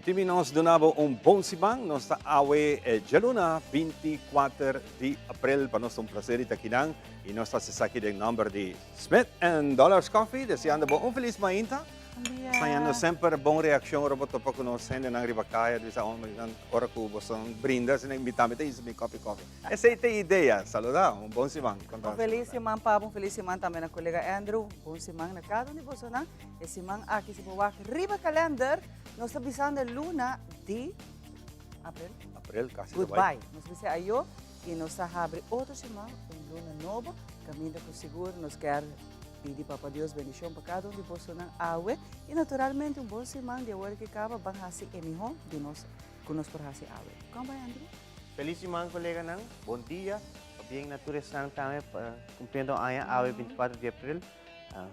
Permití mi nos duna bo un bon siman. Nos ta awe djaluna 24 di aprel. Pa nos ta un placer di ta akinan y nos ta haci esaki den nomber di Smith and Dollars Coffee, deseando bo un feliz mainta. Hañando semper bon reaccion ora bo topa cu nos hendenan riba caya, di bisa hombre, nan ora cu boso brinda, asina mi tambe ta hisa mi coffee coffee. Esey ta e idea. Saluda, un bon siman. Un feliz siman pa bo, un feliz siman tambe na colega Andrew. Bon siman na cada un di bosonan. E siman aki si bo wak riba kalender, nos ta bisando e luna di aprel. Aprel, kasi ta bai. Goodbye. Nos bisa ayo y nos ta habri otro siman, un luna nobo, caminda cu sigur nos kier pidi Papa Dios bendicion pa cada un di bosonan awe y naturalmente un bon siman di awor ki caba ban haci e miho di nos cu nos por haci awe. Con bai, Andrew? Feliz siman coleganan, bon dia, pabien na tur esnan tambe cumpliendo aña awe 24 di april.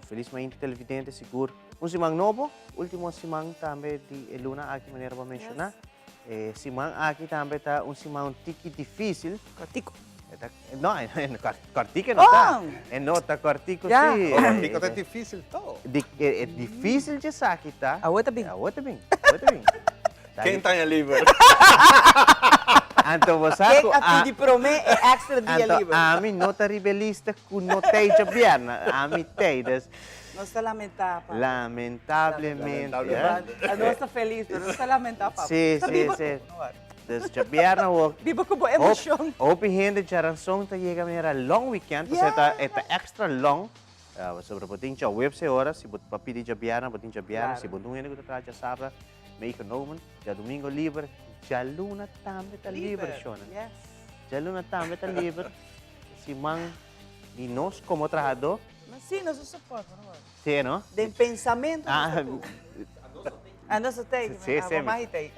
Felis mainta televidente, sigur un siman nobo, ultimo siman tambe di e luna aki manera bo a menciona. E siman aki tambe ta un siman un tiki dificil. Cortico. No, cortico no ta. E no ta cortico si. Cortico ta dificil to. E dificil dje esaki ta. Awo ta bin. Awo ta bin, awo ta bin. Ken ta aña liber? Anto bo sa ku. Ken a pidi prome e extra dia liber? Anto ami no ta riba e lista ku no tei djabièrnè. Ami tei, dus. Nos ta lamentá, papa. Lamentablemente. Nos ta felis, pero nos ta lamentá, papa. Si, si, si. Dus djabièrnè awor. Biba ku bo emoshon. Hopi hende djaranson ta yega manera long weekend, pasobra e ta extra long. Pasobra bo tin djaweps e ora, si bo a pidi djabièrnè, bo tin djabièrnè. Si bo ta un hende ku ta traha djasabra, meegenomen, djadumingo liber, djaluna tambe ta liber, shona. Djaluna tambe ta liber. Siman di nos komo trahadó. Si, nos ta support, por favor. Si, no? Den pensamentu nos ta ku. Ah, nos ta tei. Si, si. Abo mai tei.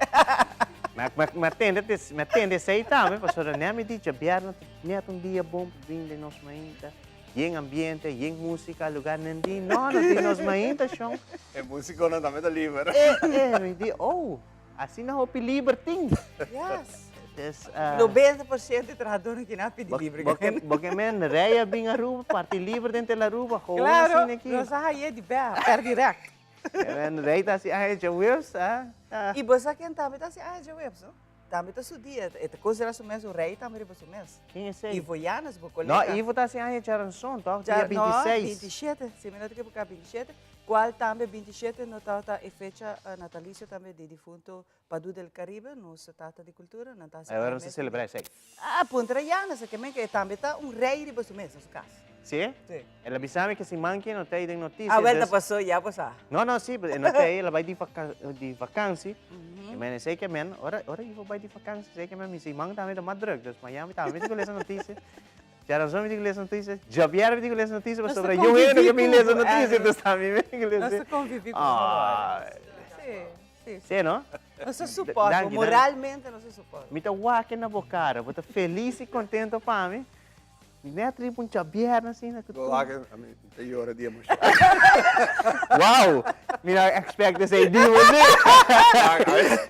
Mi a tende, mi a tende esei tambe, pasobra nè mi di djabièrnè ta nèt un dia bon pa bini den nos mainta. Yen ambiente, yen musica, lugar nen di, no, no tin nos mainta, shon. E musiconan tambe ta liber. E, e, mi di, oh, asina hopi liber tin. Yes. Dus, 90% di trahadornan kina a pidi liber. Bo ke, bo ke men rei a bin Aruba, parti liber den tel Aruba, gewoon Claro, asina aki. nos a haye di bè, per direct. E men rei ta hasi aña djaweps, ah, ah. I bo sa ken tambe ta hasi aña djaweps, no? Tambe ta su dia, e ta considera su mes un rey tambe riba su mes. Ken esey? Ivo Yanes, bo colega. No, Ivo ta hasi aña djaranson, toch? Dia 26. No, 27, si mi no ta equivoca, 27. Cual tambe 27 no tabata e fecha natalicio tambe di difunto Padu del Caribe, nos tata di cultura, nan ta hasi aña Ahora nos ta celebra esey. Ah, puntra Yanes, ke men ke e tambe ta un rey riba su mes, na su cas. Si? Si. El a bisa mi ke siman ke no ta ei den notisia. A welta pasó, ya bo sa. No, no, si, e no ta ei, el a bai di di vakansi. I men esei ke men, ora ora Ivo bai di vakansi, esei ke men mi siman tambe ta mas drùk. Dus Miami tambe mi tin ku lesa notisia. Djaranson mi tin ku lesa notisia, djabièrnè mi tin ku lesa notisia, pasobra yu hende ke bin lesa notisia, dus tambe mi tin ku lesa. Nos ta konviví ku bo. Si, si. Si, no? Nos ta support bo, moralmente nos ta support bo. Mi ta wak na bo kara, bo ta felis i kontento pa mi. Net riba un djabièrnè asina ku tur. Bo wak mi ta yora di emoshon. Wow! Mi no a expect esei di bo si.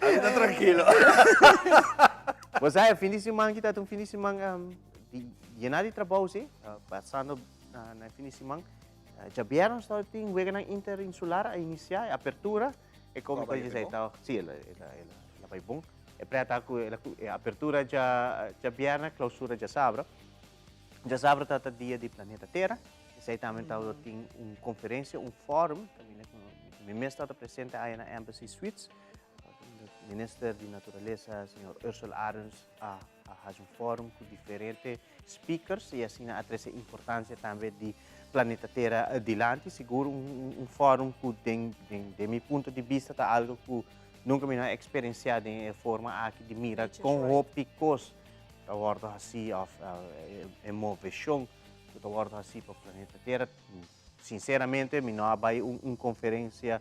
Ami ta trankilo. Bo sa e fin di siman kita ta un fin di siman yena di trabou si. Pasando na e fin di siman. Djabièrnè nos tabata tin weganan interinsular a inisiá e apertura. E komiko di esei ta, si el a bai bon. E preta ku e apertura djabièrnè, klausura djasabra. Djasabra ta ta dia di planeta Tera. Esei tambe tabata tin un konferensia, un forum, kaminda ku mi mes tabata presente aya na Embassy Suites. Minister di Naturalesa, señor Ursula Arends, a hasi un forum ku diferente speakers i asina a trese importansia tambe di planeta Tera dilanti. Sigur un forum ku den mi punto di bista ta algo ku nunka mi no a eksperensiá den e forma aki di mira kon hopi kos ta wòrdu hasí òf e moveshon ku ta wòrdu hasí pa planeta Tera. Sinseramente mi no a bai un konferensia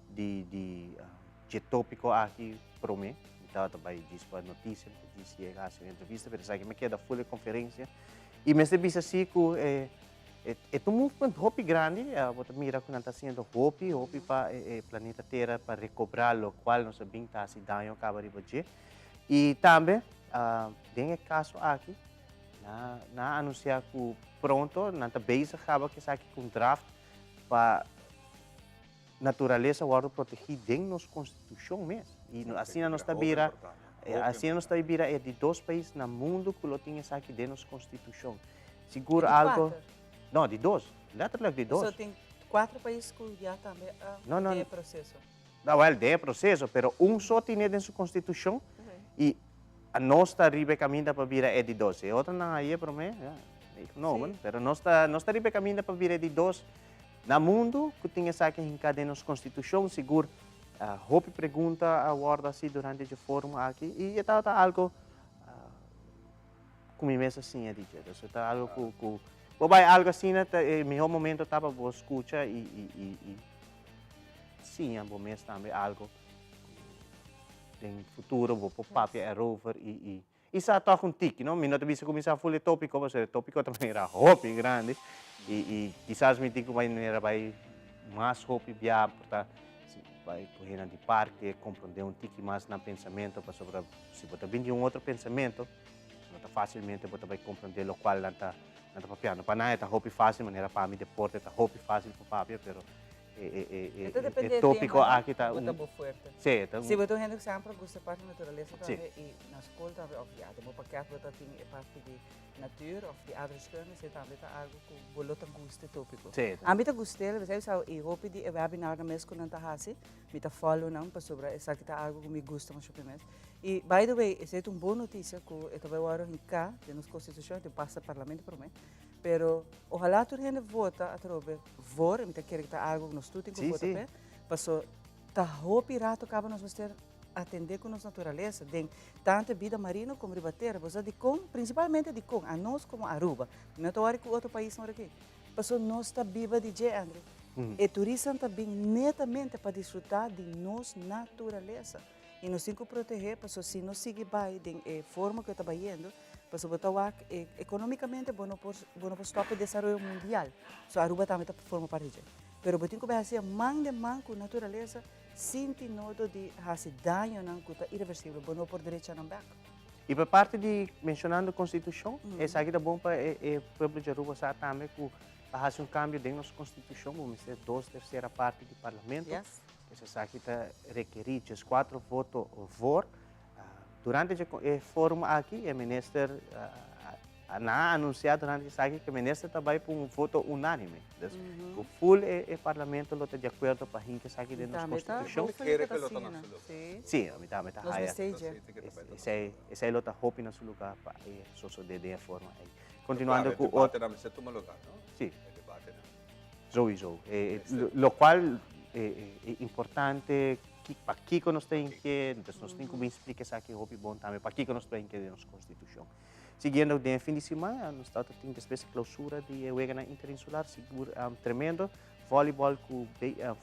di di dje tópiko aki promé. Mi tabata bai djis pa notisia, mi ta djis yega hasi un entrevista, pero esaki mi keda ful e konferensia. I mester bisa si ku e e ta un movement hopi grandi, bo ta mira ku nan ta hasiendo hopi, hopi pa e planeta Tera pa rekobrá lokual nos a bin ta hasi daño kaba riba dje. I tambe den e kaso aki nan a anunsiá ku pronto nan ta bezig kaba ku esaki ku un draft pa naturalesa wòrdu protegí den nos konstitushon mes. I asina nos ta bira, asina nos ta bira e di dos pais na mundu ku lo tin esaki den nos konstitushon. Sigur algo. No, di dos. Letterlijk di dos. So tin kuater pais ku ya tambe a den e proseso. No, wel, den e proseso, pero un so tine den su konstitushon i nos ta riba e kaminda pa bira e di dos. E otronan a haye promé, ya, no, pero nos ta, nos ta riba e kaminda pa bira e di dos na mundu ku tin esaki hinká den nos konstitushon. Sigur hopi pregunta a wòrdu hasi durante dje forum aki i e tabata algo ku mi mes a siña di dje. Dus e ta algo ku, ku bo bai algo asina ta e mihó momento ta pa bo skucha i, i, i, i siña bo mes tambe algo ku den futuro bo por papia erover i, i, i sa tòg un tiki, no? Mi no ta bisa ku mi sa ful e tópiko pasobra e tópiko ta manera hopi grandi i, i kisas mi tin ku manera bai mas hopi bia por ta si bai ku hennan di parke komprondé un tiki mas nan pensamentu pasobra si bo ta bin di un otro pensamentu No ta fácilmente bo ta bai comprende locual nan ta nan ta papiando. Pa nan e ta hopi fácil, manera pa mi deporte ta hopi fácil pa papia, pero e e e e E ta e depende di tópico tema, no? aki ta Bo ta un bo fuerte. Sí, e ta un Si bo ta un hende ku semper gusta e parti naturalesa Sí. tambe i na skol tambe òf ya den bo pakèt bo ta tin e parti di natuur òf di aardrijkskunde, esei tambe ta algu ku bo lo ta gusta e tópiko. Sí, e ta. Ami ta gust'el, besei sa i hopi di e webinarnan mes ku nan ta hasi, Mi ta follow nan pasobra esaki ta algo ku mi gusta masha hopi mes. I by the way, esei ta un bon notisia ku e ta bai wòrdu hinká den nos konstitushon, e tin pasa parlamento promé. Pero ohalá tur hende vota atrobe voor, i mi ta kere ku ta algo ku nos tur tin ku vota p'e, paso ta hopi rato kaba nos mester atendé ku nos naturalesa den tantu e bida marino komo riba tera. Bo sa dikon? Prinsipalmente dikon anos komo Aruba, mi no ta wòri ku otro paisnan ora aki. Pasobra nos ta biba di dje, Andrew. E turistanan ta bin netamente pa disfrutá di nos naturalesa. I nos tin ku protehé, pasobra si nos sigui bai den e forma ku e ta bayendo, pasobra bo ta wak ekonómikamente bo no por bo no por stòp e desaroyo mundial. So Aruba tambe ta forma parti di dje. Pero bo tin ku bai hasi man den man ku naturalesa sin tin nodo di hasi dañonan ku ta ireversibel, bo no por drecha nan bèk. I pa parti di menshonando konstitushon, esaki ta bon pa e pueblo di Aruba sa tambe ku pa hasi un kambio den nos konstitushon bo mester dos tersera parti di parlamento. Pues esaki ta rekerí djeskuatro voto voor. Durante e forum aki e minister Nan a anuncia durante esaki cu e minister ta bay pa un voto unanime. Dus cu full e parlamento lo ta di acuerdo pa hinca esaki den nos constitucion. Mi kere cu lo ta na su lugar. Si, mi tambe ta haya. Esey lo ta hopi na su lugar pa e sosode den e forma ey. Continuando cu otro. Claro, e debatenan mester tuma lugar, no? Si. E debatenan. Sowieso. Locual e importante pakico nos ta hinke, dus nos tin cu bin splica esaki hopi bon tambe, pakico nos ta hinke den nos constitucion. Siguiendo den e fin di siman, nos ta tin despues e clausura di e weganan interinsular, sigur tremendo. Volleyball cu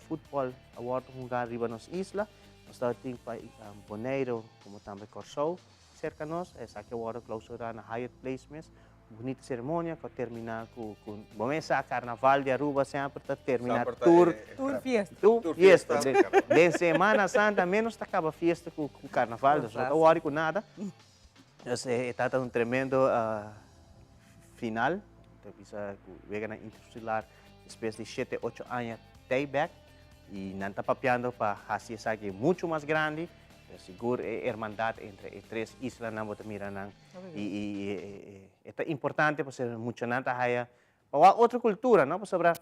futbol a wordo hunga riba nos isla. Nos ta tin pa Bonaire como tambe Corsou cerca nos. Esaki a wordo clausura na Hyatt Place mes. Bunita ceremonia cu a termina cu, bo mes sa carnaval di Aruba semper ta termina tur Tur fiesta. Tur fiesta. Den Semana Santa menos ta caba fiesta cu carnaval, dus no ta worry cu nada. Dus e tata un tremendo final. Ta bisa ku weganan interinsular despues di shete ocho aña tei bek i nan ta papiando pa hasi esaki muchu mas grandi. Pero sigur e hermandad entre e tres islanan bo ta mira nan i e ta importante pasobra muchanan ta haya Pa wak otro cultura, no? Pasobra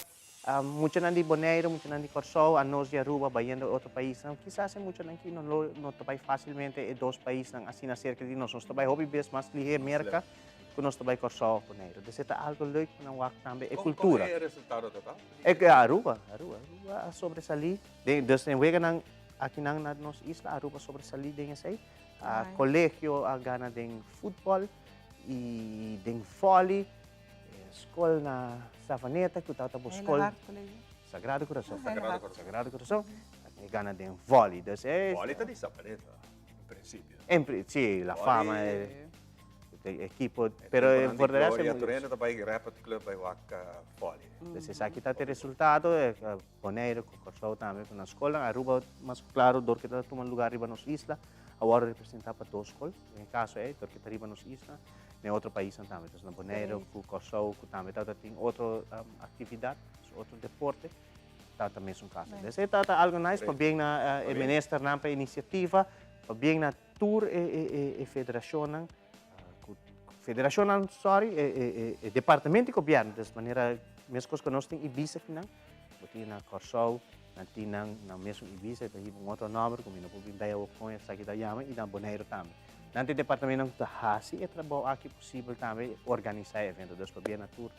muchanan di Boneiru, muchanan di Kòrsou, anos di Aruba bayendo e otro paisnan, kisas e muchanan aki no lo no ta bai fácilmente e dos paisnan asina cerca di nos. Nos ta bai hopi bes mas lihé Merca ku nos ta bai Kòrsou òf Boneiru. Dus e ta algo leuk pa nan wak tambe e cultura. Kon e resultado ta ta? E Aruba, Aruba, Aruba a sobresalí. Den, dus den weganan akinan na nos isla, Aruba a sobresalí den esei. Colegio a gana den futbòl i den vòli. Skol na Savaneta ku tabata bo skol. Sagrado Corazon. Sagrado Corazon. Sagrado Corazon. E gana den volley. Dus e. Volley ta di Savaneta, en principio. En pri, si, La Fama e ekipo. Pero e voor de rest. Gloria Toreno ta bai Rapid Club bai wak volley. Dus esaki ta e resultado. Bonaire ku Kòrsou tambe ku nan skolnan. Aruba mas klaro dor ke ta tuma lugar riba nos isla a wòrdu representá pa dos skol. Den e kaso ei dor ke ta riba nos isla, den otro paisnan tambe. Entonces na Bonaire ku Kòrsou ku tambe tabata tin otro aktividat, otro deporte. Ta mesun kaso. Des e ta algo nice, pabien na e ministernan pa e inisiativa, pabien na tur e federashonnan, ku federashonnan, sorry, e departamento di gobièrnu, des manera meskos ku nos tin Ibisa akinan, bo tin na Kòrsou, nan tin nan nan mesun Ibisa, e ta hiba un otro nòmber ku mi no por bin bei awor kon esaki ta yama, i na Boneiru tambe. Nan ta e departamentonan ku ta hasi e trabou aki posibel tambe, organisá e evento. Dus pabia na tur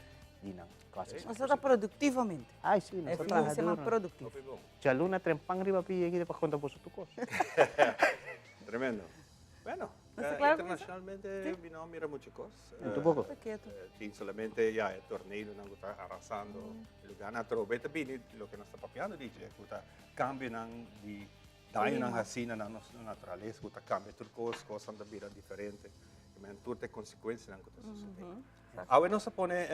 di nan. Nos ta productivamente. Ay, sí, nos ta traha duro. Productivo. Djaluna tren pan riba pia aquí pa conta boso tu cos. Tremendo. Bueno, internacionalmente mi no mira mucho cos. Tu poco. Tin solamente ya e tornado nan cu ta arrasando lugar. Na trobe ta bini loke nos ta papiando DJ, cu ta cambionan di dañonan haci na nos naturaleza cu ta cambia tur cos, cosnan ta bira diferente. Men tur ta e consecuencianan cu ta sucede. Awe nos a pone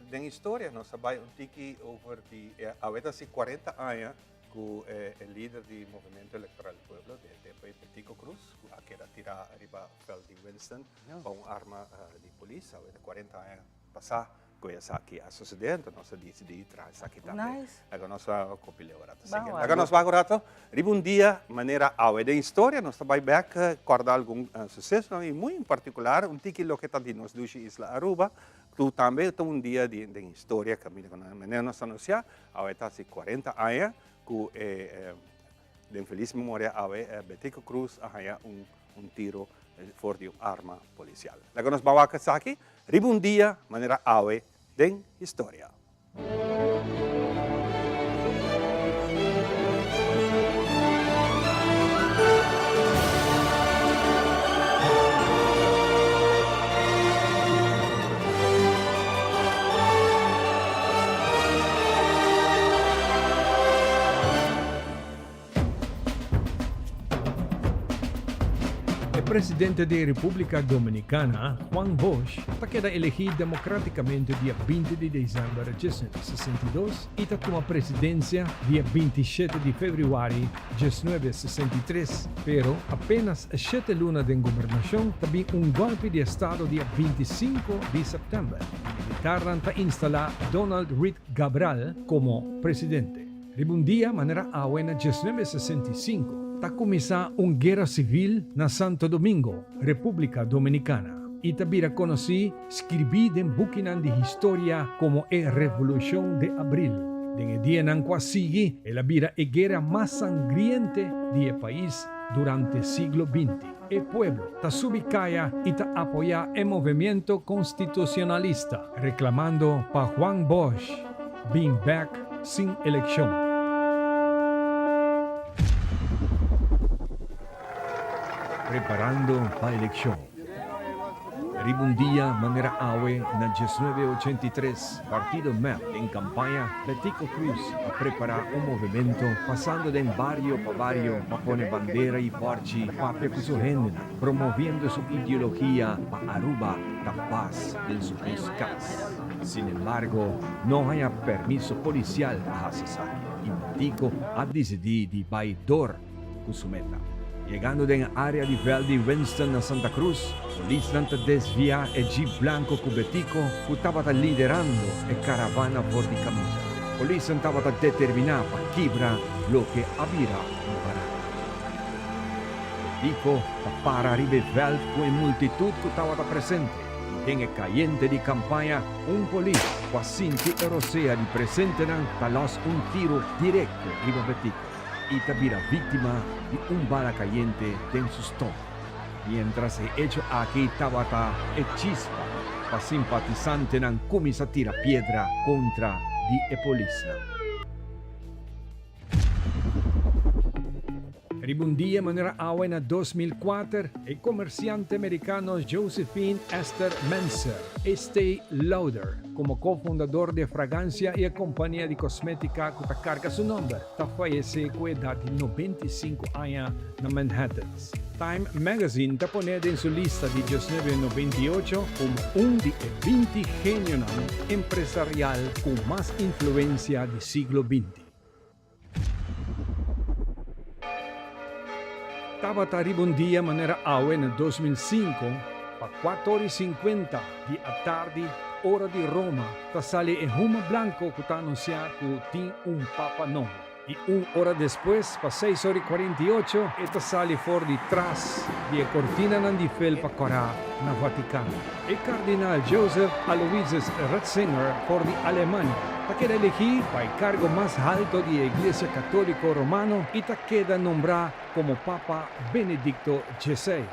den historia, nos a bai un tiki over di, awe ta si 40 aña ku e lider di Movimiento Electoral del Pueblo, di e tempo ei Betico Croes, ku a keda tirá riba veld di Winston pa un arma di polis. Awe ta 40 aña pasá ku esaki a sosodé, anto nos a disidí traha esaki tambe. Laga nos a kopil'é un rato. Laga nos wak un rato riba un dia manera awe den historia. Nos ta bai bek kòrda algun susesonan i muy en partikular un tiki loke ta di nos dushi isla Aruba ku tambe ta un dia di den historia kaminda ku manera nos ta anunsiá awe ta hasi kuarenta aña ku e den felis memoria awe Betico Croes a haña un tiro for di un arma polisial. Laga nos bai wak esaki riba un dia manera awe den historia. E presidente di Republica Dominicana, Juan Bosch, ta keda elegi democraticamente dia 20 di december 1962 y ta tuma presidencia dia 27 di februari 1963. Pero apenas shete luna den gobernacion ta bin un golpe di estado dia 25 di september y militarnan ta instala Donald Reed Cabral como presidente. Riba un dia manera awe na 1965 ta kuminsá un guera sivil na Santo Domingo, Repúblika Dominikana, i ta bira konosí skirbí den bukinan di historia komo e Revolushon de Abril. Den e dianan ku a sigui el a bira e guera mas sangriente di e pais durante siglo binti. E pueblo ta subi kaya i ta apoyá e movimiento konstitushonalista, reklamando pa Juan Bosch bin bèk sin elekshon. Preparando pa elekshon. Riba un dia manera awe na 1983, partido mep den kampaña Betico Croes a prepará un movimento pasando den bario pa bario pa pone bandera i bòrchi papia ku su hendenan, promoviendo su ideologia pa Aruba ta pas den su mes kas. Sinembargo, no haña permiso polisial pa hasi esaki i Betico a disidí di bai dor ku su meta. Yegando den e área di vèlt di Winston na Santa Cruz, polisnan ta desviá e jeep blanko ku Betico ku tabata liderando e karavana for di kaminda. Polisnan tabata determiná pa kibra loke a bira un parada. Betico ta para riba e vèlt ku e multitut ku tabata presente i den e kayente di kampaña un polis ku a sinti e rosea di presentenan ta lòs un tiro direkto riba Betico. i ta bira víktima di un bala kayente den su stoma. Miéntras e echo aki tabata e chispa pa simpatisantenan kuminsá tira piedra kontra di e polisnan. Riba un dia manera awe na 2004, e komersiante merikano Josephine Esther Menser, Estée Lauder, komo kofundador di e fragansia i e kompania di kosmétika ku ta karga su nòmber, ta fayesé ku edat di 95 aña na Manhattan. Time Magazine ta pon'é den su lista di 1998 komo un di e 20 genionan empresarial ku mas influensia di siglo 20. Tabata riba un dia manera awe na 2005, pa kuator i sinkuenta di atardi. ora di Roma ta sali e huma blanco cu ta anuncia cu tin un Papa nobo. Y un ora despues, pa seis ora y 48, e ta sali for di tras di e cortinanan di felpa corá na Vaticano. E Cardinal Joseph Aloysius Ratzinger for di Alemania ta keda elegí pa e cargo mas halto di e Iglesia Catolico Romano y ta keda nombrá como Papa Benedicto XVI.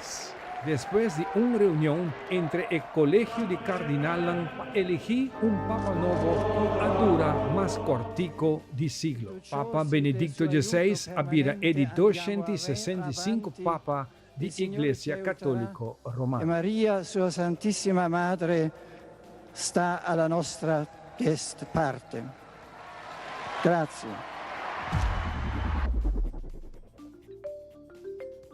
Despues di un reunion entre e Colegio di Cardinalnan pa elegí un Papa nobo cu a dura mas cortico di siglo, Papa Benedicto XVI a bira e di 265 Papa di Iglesia Catolico Romano. E Maria, sua Santissima Madre, sta alla nostra parte. Grazie.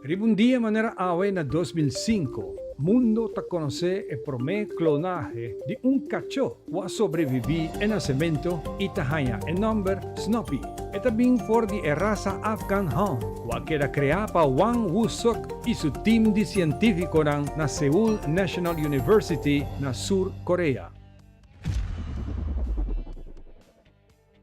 Riba un dia manera awe na 2005, mundo ta konosé e promé klonahe di un kachó ku a sobreviví e nasementu i ta haña e nòmber Snuppy. E ta bin for di e rasa Afghan Hound ku a keda kreá pa Hwang Woo-suk i su tim di sientífikonan na Seoul National University na Sur Korea.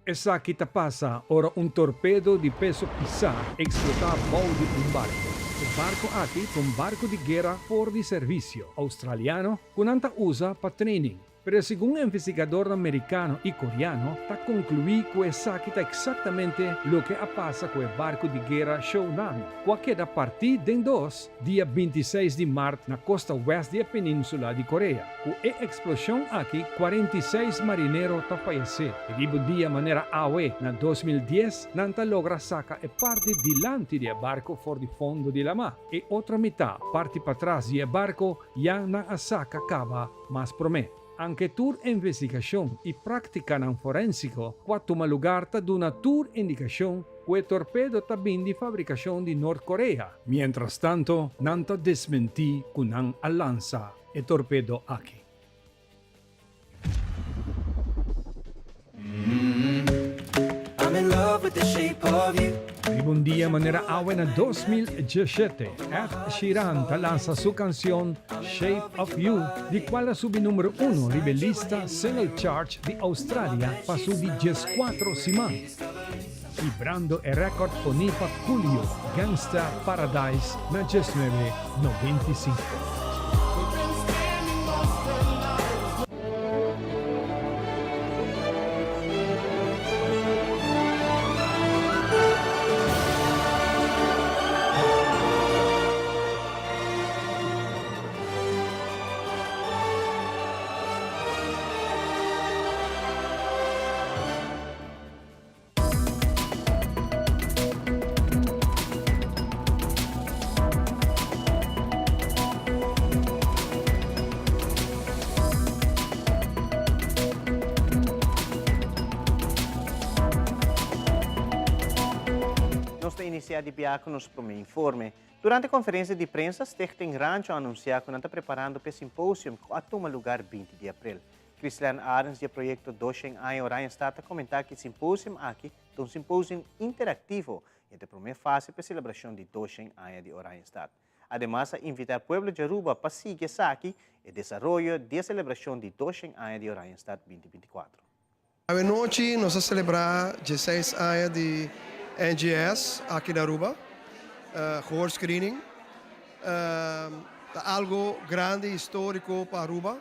Esaki ta pasa ora un torpedo di peso pisá eksplotá bou di un barku. E barku aki ta un barku di guera for di servisio oustraliano ku nan ta usa pa training. Pero segun investigadornan merikano i koreano ta konkluí ku esaki ta eksaktamente loke a pasa ku e barku di guera Shonan, ku a keda partí den dos dia 26 di mart na kosta west di e península di Korea. Ku e eksploshon aki 46 marinero ta fayesé. Riba dia manera awe na 2010 nan ta logra saka e parti dilanti di e barko for di fondo di lamá. E otro mitá, parti patras di e barko, ya nan a saka kaba mas promé. Anke tur investigashon i práktikanan forénsiko ku a tuma lugar ta duna tur indikashon ku e torpedo ta bin di fabrikashon di Nort Korea. Mientrastanto nan ta desmentí ku nan a lansa e torpedo aki. Riba un dia manera awe na 2017, Ed Sheeran ta lansa su kansion Shape of You, di kual a subi numero uno riba e lista Single Charts di Australia pa su di 14 siman, kibrando e rèkòrt poní pa Coolio, Gangsta Paradise na 1995. Nos ta inicia di bia cu nos prome informe. Durante conferencia di prensa, Stichting Rancho a anuncia cu nan ta preparando p'e symposium cu a tuma lugar 20 di april. Chrislene Arends di e proyecto Doshen Aña Oranjestad ta comenta cu e symposium aki ta un symposium interactivo y ta e prome fase p'e celebracion di Doshen Aña di Oranjestad. Ademas a invita e pueblo di Aruba pa sigui esaki e desaroyo di e celebracion di Doshen Aña di Oranjestad 2024. Awe nochi nos a selebrá dieseis aña di NGS aki na Aruba, gehoorscreening. Ta algo grandi historico pa Aruba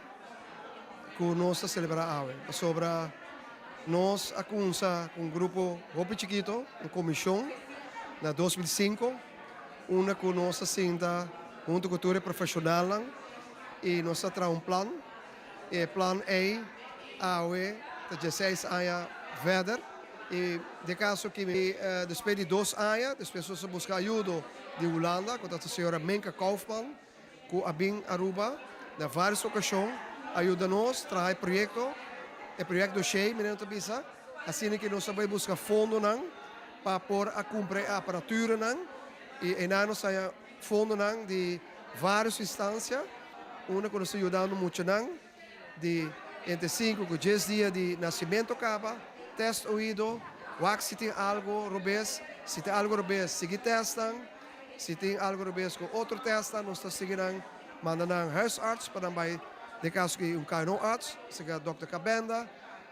cu nos ta selebrá awe, pasobra nos a cunsa cu un grupo hopi chikito, un comision na 2005, unda cu nos a sinta hunto cu tur e profesionalnan y nos a traha un plan. E plan ei awe ta 16 aña verder y den caso ki mi despues di 2 aña despues nos a busca ayudo di Hulanda cu ta señora Minka Kaufman cu a bin Aruba na varios ocasion a yuda nos traha e proyecto, e proyecto dossier manera nos ta bisa, asina ki nos a bay busca fondonan pa por a cumpra e aparaturanan y eynan nos haya fondonan di varios instancia unda cu nos ta yudando muchanan di entre 5 cu 10 dia di nacimento caba, test oido, wak si tin algo robes, si tin algo robes sigui testnan, si tin algo robes cu otro testnan nos ta sigui nan manda nan huisarts pa nan bay. Den kaso ku un KNO-arts, serka dòkter Cabenda,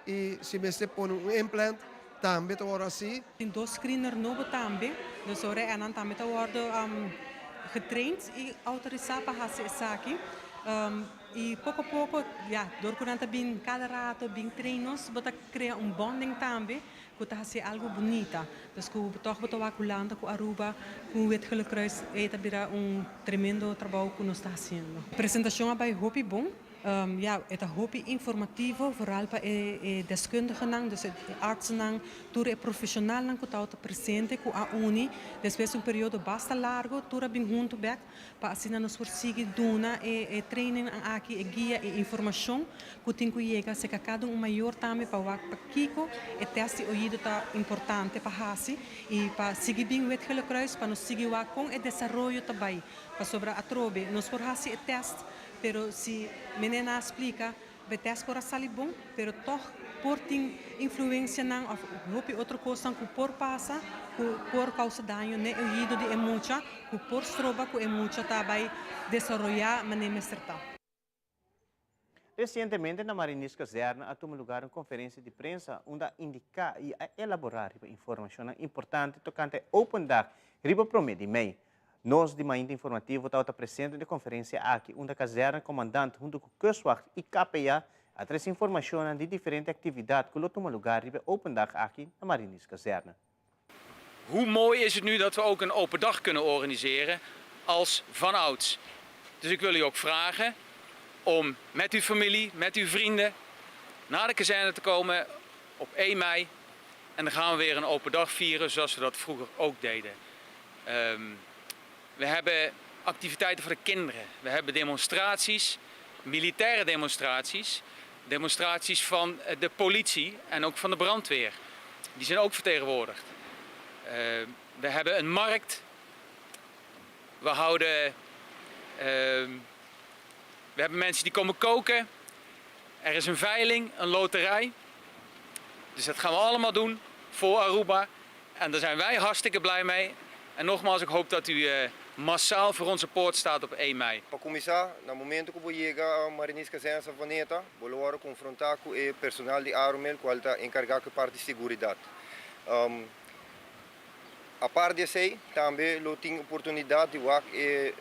i si mester pone un implant, tambe ta wòrdu hasí. Tin dos screener nobo tambe, dus ora enan tambe ta wòrdu getraind i outorisá pa hasi esaki. I poko poko, ya, dor ku nan ta bin kada rato bin train nos, bo ta krea un bonding tambe ku ta hasi algu bunita. Dus ku tòg bo ta wak Hulanda ku Aruba ku Wit Gele Kruis ei ta bira un tremendo trabou ku nos ta hasiendo. Presentashon a bai hopi bon. Ya, e ta hopi informativo, vooral pa e e deskundigenan, dus e artsennan, tur e profeshonalnan ku tabata presente ku a uni despues di un periodo basta largo, tur a bin huntu bèk pa asina nos por sigui duna e e trainingnan aki, e guia, e informashon ku tin ku yega serka kada un mayor tambe pa wak pakiko e tèst di oido ta importante pa hasi i pa sigui bin Wit Gele Kruis pa nos sigui wak kon e desaroyo ta bai pasobra atrobe nos por hasi e tèst pero si menena a splika e tèst por a sali bon pero tòg por tin influensianan òf hopi otro kosnan ku por pasa ku por kousa daño n'e oido di e mucha ku por stroba ku e mucha ta bai desaroyá manera mester ta. Resientemente na Mariniers Kazerne a tuma lugar un konferensia di prensa unda a indiká i a elaborá riba informashonnan importante tokante e Open Dag riba promé di mei. Nos di Mainta Informativo tabata presente na e konferensia aki unda Kazerne Komandant huntu ku Kustwacht i KPA a trese informashonnan di diferente aktividat ku lo tuma lugar riba e Open Dag aki na Mariniers Kazerne. Hoe mooi is het nu dat we ook een open dag kunnen organiseren als vanouds. Dus ik wil u ook vragen om met uw familie, met uw vrienden naar de kazerne te komen op 1 mei. En dan gaan we weer een open dag vieren zoals we dat vroeger ook deden. Um, we hebben activiteiten voor de kinderen. We hebben demonstraties, militaire demonstraties, demonstraties van de politie en ook van de brandweer. Die zijn ook vertegenwoordigd. Uh, we hebben een markt. We houden. Uh, we hebben mensen die komen koken. Er is een veiling, een loterij. Dus dat gaan we allemaal doen voor Aruba. En daar zijn wij hartstikke blij mee. En nogmaals, ik hoop dat u uh, massaal voor onze poort staat op 1 mei. Pa kuminsá, na momento ku bo yega Marinierskazerne Savaneta, bo lo wòrdu konfrontá ku e personal di Arumel kual ta enkargá ku e parti di seguridat. Um, apart di esei, tambe lo tin oportunidat di wak e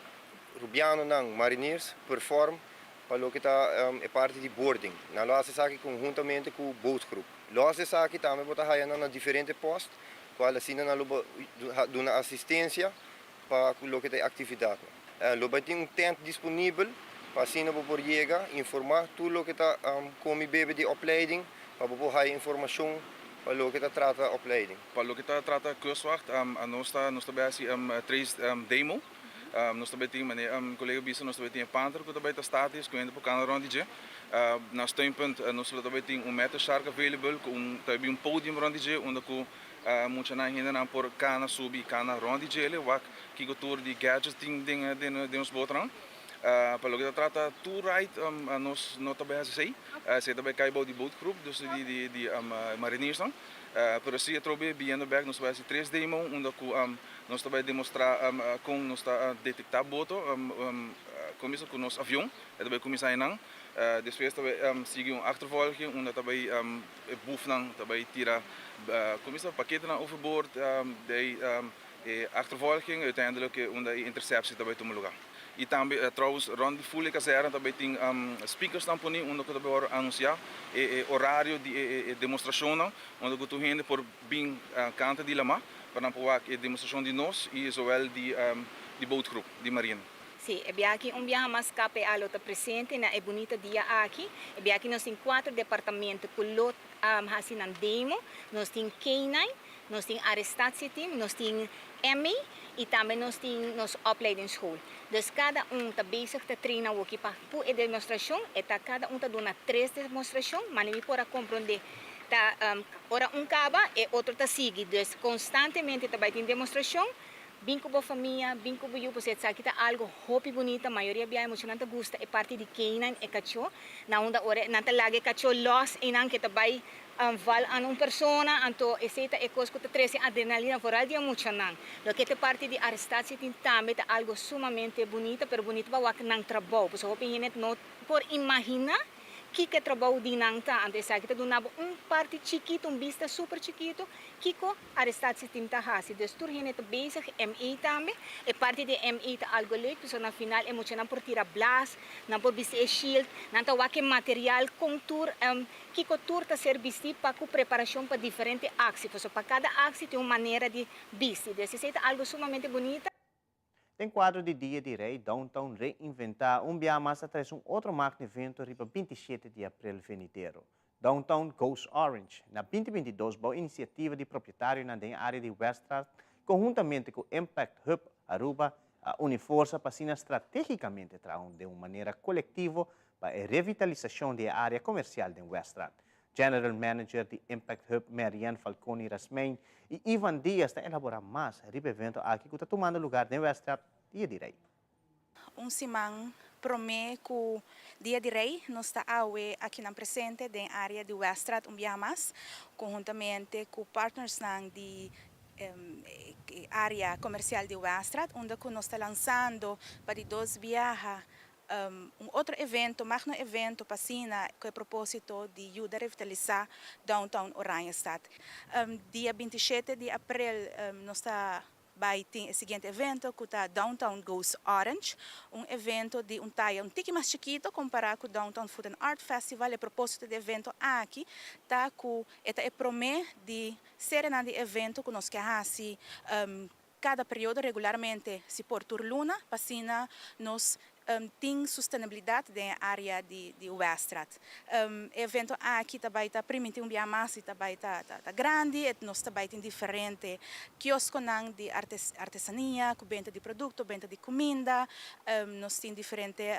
rubianonan mariniers perform pa loke ta um, e parti di boarding. Nan lo hasi esaki konhuntamente ku bootgroep. Los di esaki tambe bo ta haya nan na diferente post, kual asina nan lo duna asistensia pa loke ta e aktividatnan. Lo bai tin un tent disponibel pa asina bo por yega, informá tur loke ta komi bebe di opleiding, pa bo por haya informashon pa loke ta trata opleiding. Pa loke ta trata Kustwacht, nos ta nos ta bai hasi tres demo. Nos ta bai tin, manera kolega bisa, nos ta bai tin e panter ku ta bai ta statis ku hende por kana rònt di dje. Na steunpunt nos lo ta bai tin un metal shark available ku un ta bai bin un podium rònt di dje unda ku muchanan hendenan por kana subi i kana rònt di djele wak kiko tur di gadgets tin den den nos botonan. Pa loke ta trata tour ride nos no ta bai hasi esei, esei ta bai kai bou di bootgroep dus di di di mariniersnan. Pero si atrobe biyendo bek nos ta bai hasi tres demo unda ku nos ta bai demostrá kon nos ta detektá boto kuminsa ku nos avion e ta bai kuminsá einan. Despues ta bai sigui un achtervolging unda ta bai e boefnan ta bai tira kuminsa paketenan overboord dei e achtervolging uiteindelijk unda e interceptie ta bai tuma luga. I tambe trouwens rond di full e kazerne ta bai tin speakersnan poni unda ku ta bai wòrdu anunsiá e e orario di e e demostrashonnan unda ku tur hende por bin kanta di lamá pa nan por wak e demostrashon di nos i zowel di di bootgroep di marina. Sí, e biaha aki un biaha mas KPA lo ta presente na e bunita dia aki. E biaha aki nos tin kuater departamento ku lo hasi nan demo. Nos tin K-nine, nos tin arrestatieteam, nos tin ME i tambe nos tin nos opleidingsschool. Dus kada un ta bezig ta train awoki pa ku e demostrashon. E ta kada un ta duna tres demostrashon, mane mi por a komprondé ta ora un kaba e otro ta sigui. Dus konstantemente ta bai tin demostrashon. Bin ku bo famia, bin ku bo yu, pasobra esaki ta algu hopi bunita. Mayoria biaha e muchanan ta gusta e parti di keinan e kachó, na unda ora nan ta laga e kachó lòs einan ke ta bai val an un persona, anto esei ta e kos ku ta trese adrenalina foral di e muchanan. Loke ta e parti di arestatie tin tambe ta algu sumamente bunita, pero bunita pa wak nan trabou, pasobra hopi hende no por imaginá Kiko e trabou di nan ta? Anto esaki ta duna bo un parti chikitu, un bista super chikitu, kiko Arrestatieteam ta hasi. Dus tur hende ta bezig, ME tambe. E parti di ME ta algo leuk, pasobra na final e muchanan por tira blas, nan por bisti e shield, nan ta wak e material kon tur, kiko tur ta ser bisti pa ku preparashon pa diferente aksi. Pasobra pa kada aksi tin un manera di bisti. Dus esei ta algo sumamente bunita. Den kuadro di Dia di Rei, Downtown Reinventá un bia mas a trese un otro magno evento riba 27 di aprel venidero. Downtown Goes Orange, na 2022 bou inisiativa di propietarionan den e área di Weststraat konhuntamente ku Impact Hub Aruba a uni forsa pa asina stratégikamente traha den un manera kolektivo pa e revitalisashon di e área komersial den Weststraat. General Manager di Impact Hub Marianne Falconi Rasmijn y Ivan Diaz ta elabora mas riba evento aki cu ta tumando lugar den Weststraat Dia di Rey. Un siman prome cu Dia di Rey nos ta awe akinan presente den area di Weststraat un biaha mas conhuntamente cu partnersnan di area comercial di Weststraat unda cu nos ta lansando pa di dos biaha Un otro evento, magno evento pa asina ku e propósito di yuda revitalisá downtown Oranjestad. Dia 27 di aprel nos ta bai tin e siguiente evento ku ta Downtown Goes Orange, un evento di un taya un tiki mas chikito kompará ku Downtown Food and Art Festival. E propósito di e evento aki ta ku e ta e promé di serenan di evento ku nos ke hasi Kada periodo regularmente, si por tur luna, pa asina nos tin sustenabilidat den e área di Weststraat. E evento aki ta bai ta primintí un bia mas i ta bai ta grandi. Nos ta bai tin diferente kioskonan di artesania ku benta di produkto, benta di kuminda. Nos tin diferente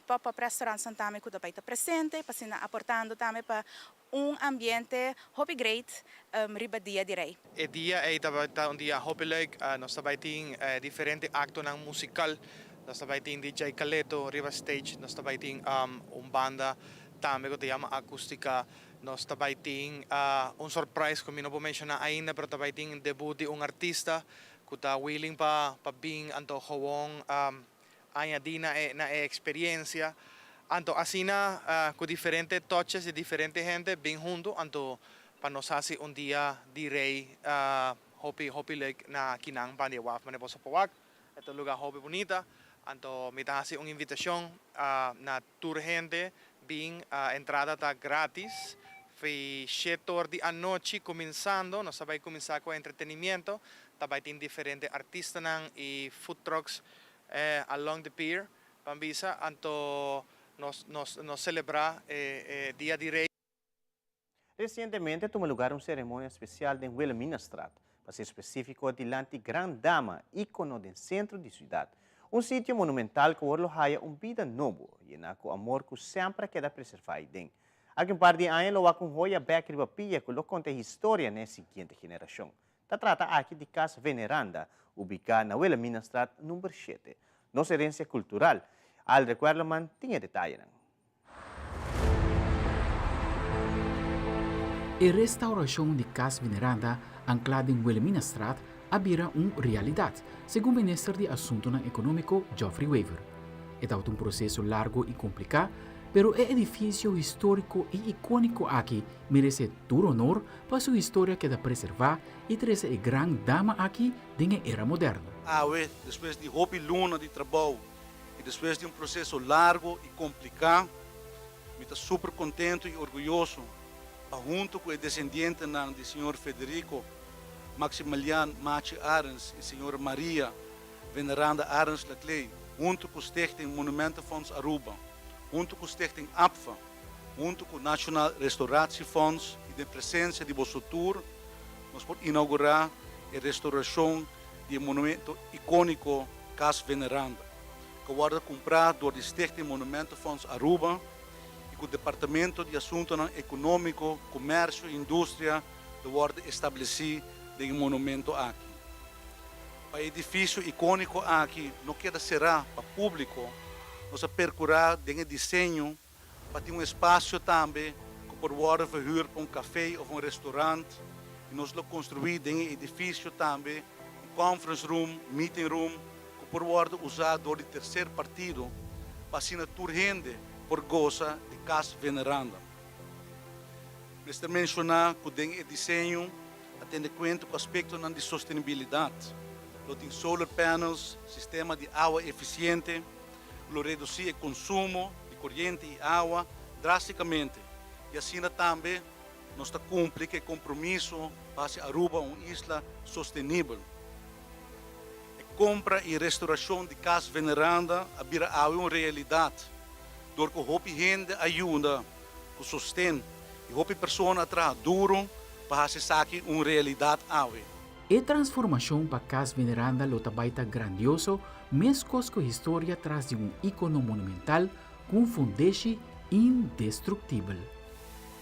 pop-up restaurants tambe ku ta bai ta presente pa asina aportando tambe pa Un ambiente hopi great riba Dia di Rey. E dia ei tabata un dia hopi leuk. Nos ta bai tin diferente actonan musical. Nos ta bai tin DJ Caleto riba stage. Nos ta bai tin un banda tambe cu ta yama Acustica. Nos ta bai tin un surprise cu mi no por menciona ainda pero ta bai tin debut di un artista cu ta willing pa bin anto gewoon añadí na e na e experiencia. Anto asina cu diferente touches di diferente hende bin hunto anto pa nos haci un dia di rey hopi hopi leuk na kinan banda e waf. Mane boso por wak e ta un lugar hopi bunita anto mi ta haci un invitacion na tur hende bin entrada ta gratis fi shete or di anochi cuminsando nos ta bay cuminsa cu entretenimiento ta bay tin diferente artistanan y food trucks along the pier ban bisa anto nos nos nos celebra e dia di rey. Recientemente a tuma lugar un ceremonia special den Wilhelminastraat, pa ser specifico dilanti Gran Dama, icono den centro di ciudad. Un sitio monumental cu awor lo haya un bida nobo, yena cu amor cu semper a keda preserva ayden. Aki un par di aña lo wak un hoya bek riba pia cu lo conta e historia na e siguiente generacion. Ta trata aki di Cas Veneranda, ubiká na Wilhelminastraat number shete. Nos herensia kultural. Aldrich Werleman tin e detayenan. E restaurashon di Cas Veneranda, anklá den Wilhelminastraat, a bira un realidat, segun minister di Asuntunan Ekonómiko Geoffrey Wever. E tabata un proseso largo i kompliká, pero e edifisio históriko i ikóniko aki meresé tur honor Pa su historia keda preservá i trese e gran dama aki den e era moderno. Awe, despues di hopi luna di trabou i despues di un proseso largo i kompliká, mi ta super kontentu i orguyoso pa huntu ku e desendientenan di señor Federico Maximiliaan Machi Arends i señora Maria Veneranda Arends Laclay, huntu ku Stichting Monumentenfonds Aruba, huntu ku Stichting APFA, Huntu ku Nationaal Restauratiefonds i den presensia di boso tur, nos por inaugurá e restaurashon di e monumento ikóniko Cas Veneranda, ku a wòrdu kumprá dor di Stichting Monumentenfonds Aruba i ku Departamento di Asuntonan Ekonómiko, Komersio i Industria lo wòrdu establesí den e monumento aki. Pa e edifisio ikóniko aki no keda será pa públiko, nos a perkurá den e diseño pa tin un espasio tambe ku por wòrdu verhùr pa un kafé òf un restorant i nos lo konstruí den e edifisio tambe un conference room, meeting room ku por wòrdu usá dor di terser partido pa asina tur hende por gosa di Kas Veneranda. Mester menshoná ku den e diseño a tende kuenta ku aspektonan di sostenibilidat. Lo tin solar panels, sistema di awa efisiente ku lo redusí e konsumo di koriente i awa drástikamente i asina tambe nos ta kumpli ku e kompromiso pa hasi Aruba un isla sostenibel. E kompra i restaurashon di Kas Veneranda a bira awe un realidat dor ku hopi hende a yuda ku sosten i hopi persona a traha duru pa hasi esaki un realidat awe. E transformashon pa Kas Veneranda lo ta bai ta grandioso meskos ku historia tras di un ikono monumental ku un fundeshi indestruktibel.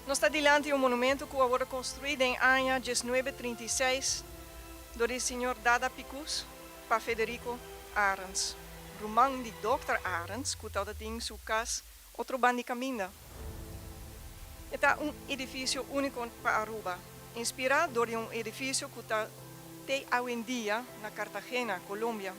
Nos ta dilanti un monumento ku a wòrdu konstruí den aña diesnuebe trinta i seis dor di señor Dada Picus pa Federico Arends, ruman di dòkter Arends ku tabata tin su kas otro banda di kaminda. E ta un edifisio úniko pa Aruba, inspirá dor di un edifisio ku ta te awendia na Cartagena, Colombia.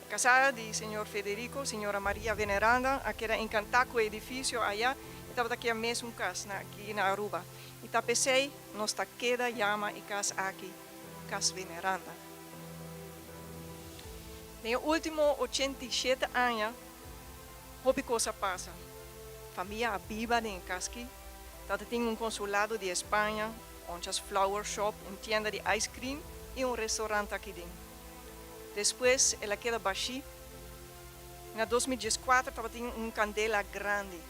E kasá di señor Federico, señora Maria Veneranda, a keda enkantá ku e edifisio aya i tabata kier mes un kas na aki na Aruba. I ta p'esei nos ta keda yama e kas aki Kas Veneranda. Den e último 87 aña, Hopi kos a pasa. Famia a biba den e kas ki. Tata tin un konsulado di España, Onchas Flower Shop, un tienda di ice cream i un restaurant aki den. Despues el a keda bashí. Na 2014 tabatin un kandela grandi.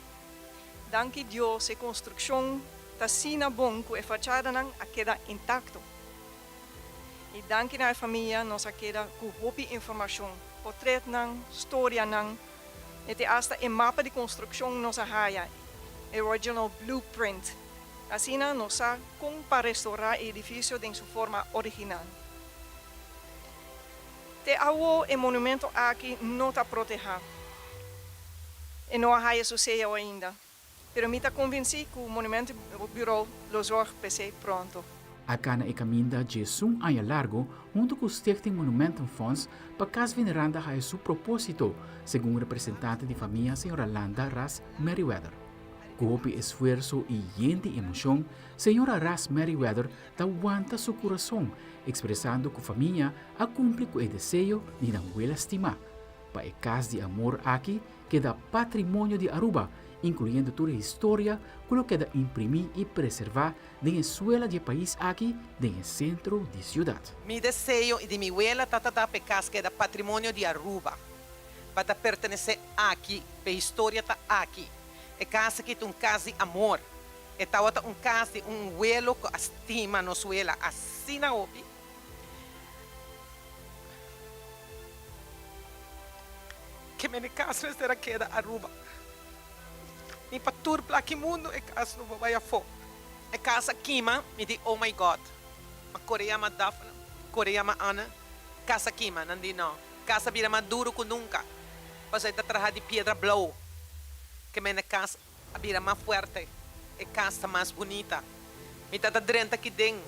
Danki Dios e konstrukshon ta asina bon ku e fachadanan a keda intakto. I danki na e famia nos a keda ku hopi informashon, potretnan, storianan, i te asta e mapa di konstrukshon nos a haya, e original blueprint. Asina nos sa kon pa restorá e edifisio den su forma original. Te awo e monumento aki no ta protehá. E no a haya su seo ainda. Pero mi ta konvensí ku Monumentenbureau lo zorg p'esei pronto. A kana e kaminda djesun aña largo huntu ku Stichting Monumentenfonds pa Kas Veneranda haya su propósito, segun representante di famia señora Landa Ras Merryweather. Ku hopi esfuerso i yen di emoshon, señora Ras Merryweather ta wanta su kurason, ekspresando ku famia a kumpli ku e deseo di nan wela stimá, pa e kas di amor aki keda patrimonio di Aruba, inkluyendo tur e historia ku lo keda imprimí i preservá den e suela di e pais aki den e sentro di siudat. Mi deseo i di mi wela ta ta pa e kas keda patrimonio di Aruba, pa ta pertenesé aki, pa e historia ta aki. E kas aki ta un kas di amor. E tabata un kas di un welo ku a stima nos wela asina hopi. Ke mene kas mester a keda Aruba. Mi pa tur plaki mundu e kas no por bai afó. E kas a kima, mi di oh my God. Ma kore yama Daphne, kore yama Anne, kas a kima. Nan di no, kas a bira mas duru ku nunka, pasobra e ta traha di piedra blou. Ke mene kas a bira mas fuerte, e kas ta mas bunita. Mi ta ta drenta aki den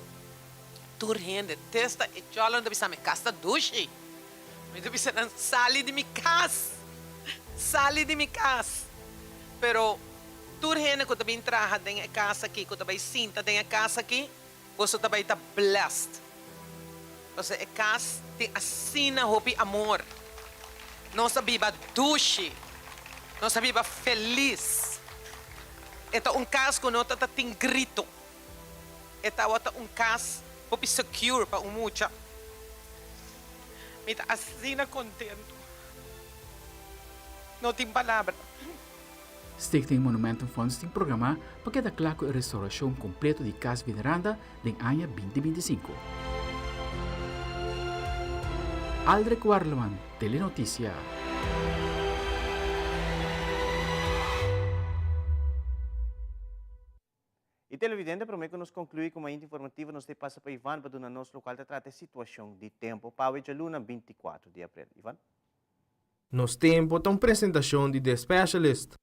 tur hende, testa e chòlò nan ta bisa mi kas ta dushi. Mi ta bisa nan, Sali di mi kas! Sali di mi kas! Pero tur hende ku ta bin traha den e kas aki, ku ta bai sinta den e kas aki, boso ta bai ta blessed. Pasobra e kas tin asina hopi amor. Nos a biba dushi. Nos a biba felis. E ta un kas ku no ta ta tin grito. E tabata un kas hopi secure pa un mucha. Mi ta asina contento. No tin palabra. Stichting Monumentenfonds tin programá pa keda kla ku e restaurashon kompleto di Kas Veneranda den aña binti 25. Aldrich Warleman, Telenoticia. I. televidente, prome ku nos konkluí ku Mainta Informativo nos ta pasa pa Ivan pa duna nos lokual ta trata e situashon di tempu pa awe djaluna 24 di aprel. Ivan. Nos Tempo ta un presentashon di The Specialist.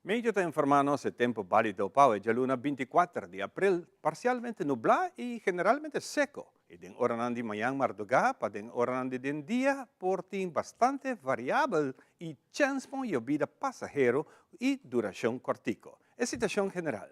Medio ta informá nos e tempu bálido pa awe djaluna 24 di aprel, parsialmente nublá i generalmente seko i den oranan di mañan mardugá pa den oranan di den dia por tin bastante variabel i chèns pa un yobida pasahero i durashon kòrtiko. E situashon general,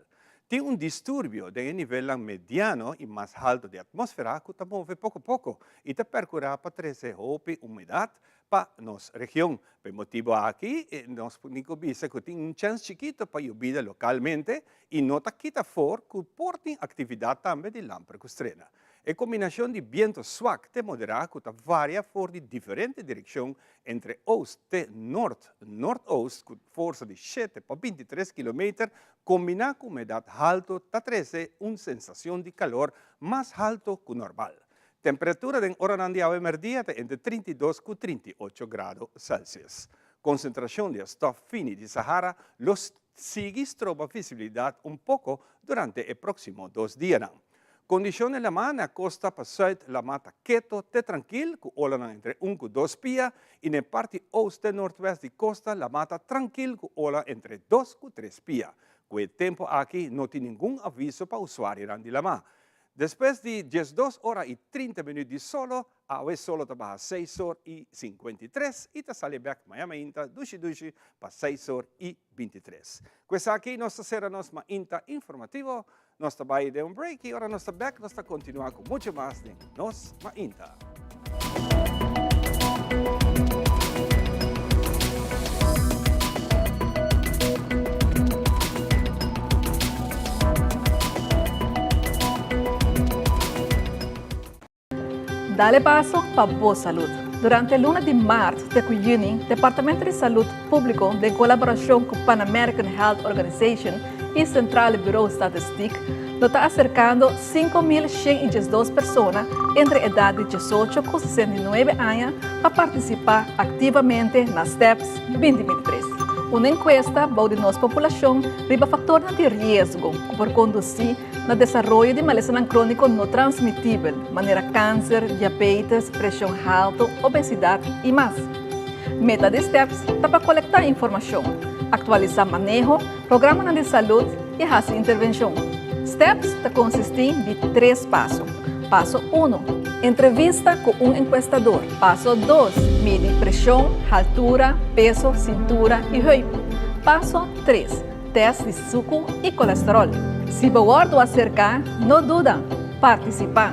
Tin un disturbio den e nivelnan mediano i mas haltu di atmósfera ku ta move poko poko i ta perkurá pa trese hopi humedat pa nos region. Pa e motibu aki nos por tin ku bisa ku tin un chèns chikito pa yobida lokalmente i no ta kita for ku por tin aktividat tambe di lamper ku strena. E kombinashon di biento swak te moderá ku ta varia for di diferente direkshon entre oost te nort noordoost ku forsa di shete pa 23 kilometer kombiná ku humedat haltu ta trese un sensashon di kalor mas haltu ku normal. Temperatura den oranan di awe mèrdia ta entre 32 ku 38 grado Celsius. Konsentrashon di e stòf fini di Sahara lo sigui stroba visibilidat un poko durante e próksimo dos dianan. Kondishon den lamá na kosta pa sùit lamá ta keto te trankil ku olanan entre un ku dos pia i na e parti ost te nortwèst di kosta lamá ta trankil ku ola entre dos ku tres pia. Ku e tempu aki no tin ningun aviso pa usuarionan di lamá. Despues di 12 ora i 30 minüt di solo, awe solo ta baha seis or i 53 i ta sali bèk maña mainta dushi dushi pa seis or i 23. Ku esaki nos ta sera nos mainta informativo. Nos ta bai den un break i ora nos ta bèk nos ta kontinuá ku muchu mas den Nos Mainta. Dale paso pa bo salud. Durante luna di maart te cu juni, Departamento di Salud Publico den colaboracion cu Pan American Health Organization y Centrale Bureau Statistiek lo ta acercando 5.112 persona entre edad di 18 cu 69 aña pa participa activamente na STEPS 2023, un encuesta bou di nos populacion riba factornan di riesgo cu por conduci na desaroyo di malesanan crónico no transmitibel, manera cáncer, diabetes, presion halto, obesidad y mas. Meta di STEPS ta pa colecta informacion, actualisa maneho, programanan di salud y haci intervencion. STEPS ta consisti di tres paso. Paso uno, Entrevista cu un encuestador. Paso dos, Midi presion, haltura, peso, cintura y heup. Paso tres, Test di suku i kolesterol. Si bo wòrdu aserká, no duda, partisipá.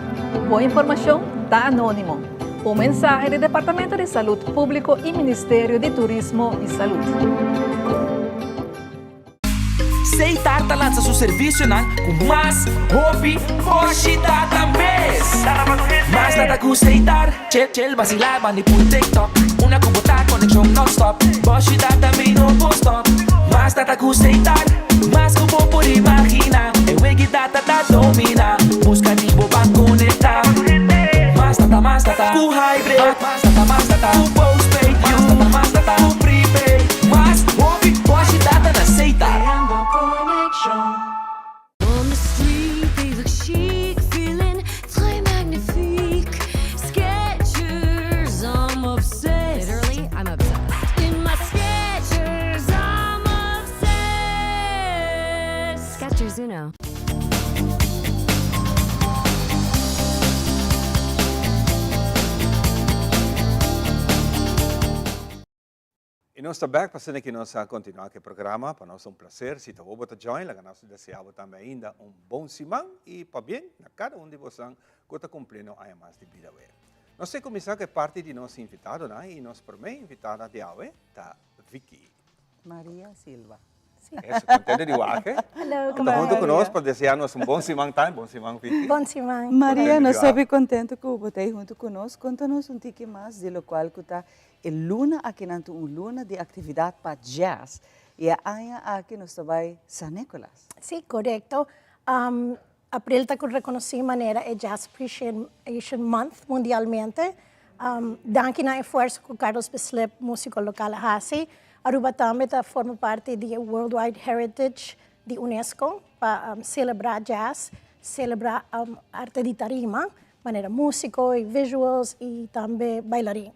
Bo informashon ta anónimo. Un mensahe di Departamento di Salud Públiko i Ministerio di Turismo i Salud. Seitar ta lansa su servisionan ku mas hopi boshi data mes. Mas data ku Seitar, chel chel basila bandi pui TikTok. Una ku bo ta konekshon nonstop, boshi data mi no por stop. Mas data ku Seitar, mas ku bo por imagina. E wegi data ta domina, buska di bo pa konekta. Mas data, mas data ku hybrid. Mas data, mas data ku postpaid. Mas data, mas data ku prepaid. Mas hopi boshi data na Seitar. Creando konekshon. On the street they look chic, feeling très magnifique. Skechers, I'm obsessed. Literally, I'm obsessed. In my Skechers, I'm obsessed. Skechers Uno. I nos ta bek pa asina ki nos a kontinuá ku e programa. Pa nos ta un plaser si ta bo ta join. Laga nos deseá bo tambe ainda un bon siman i pabien na kada un di bosan ku ta kumplí no aña mas di bida awe. Nos ta kuminsá ku e parti di nos invitadonan i nos promé invitada di awe ta Vicky. Maria Silva. Eso, contento di wak, eh? Hello, Ta hunto cu nos pa desea nos un bon siman tambe. Bon siman, Vicky. Bon siman. Maria, nos ta hopi contento cu bo ta ei hunto cu nos. Conta nos un tiki mas di locual cu ta e luna akinan ta un luna di actividad pa jazz. Y e aña aki nos ta bay San Nicolas. Sí, corecto. April ta reconoci manera e Jazz Appreciation Month mundialmente. Danki na esfuerso cu Carlos Bislip, musico local, a haci. Aruba tambe ta forma parti di Worldwide Heritage di UNESCO pa celebra jazz, celebra arte di tarima, manera musico y visuals y tambe bailarin.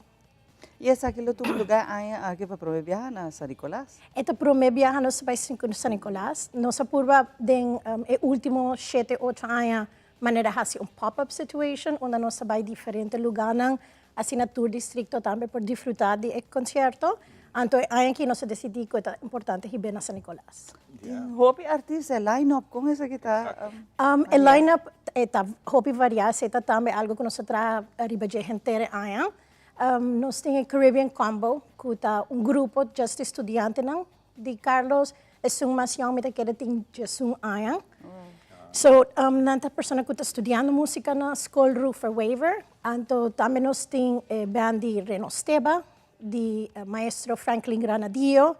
Y esaki lo tuma lugar aña aki pa prome biaha na San Nicolas? E ta prome biaha nos ta bay San Nicolas. Nos a purba den e ultimo shete, ocho aña manera haci un pop-up situation unda nos ta bay diferente lugarnan asina tur districto tambe por disfruta di e concierto. Anto e aña aki nos a decidi cu e ta importante hib'e na San Nicolas. Tin hopi artista, e line-up con esaki ta? E line-up e ta hopi varia, esey ta tambe algo cu nos a traha riba dje henter e aña. Nos tin e Caribbean Combo cu ta un grupo just di studiantenan di Carlos. Esun mas yong mi ta kere tin diesun aña. So nan ta persona cu ta studiando musica na School Ruffer Wever. Anto tambe nos tin e band di Reno Steba, di maestro Franklin Granadillo.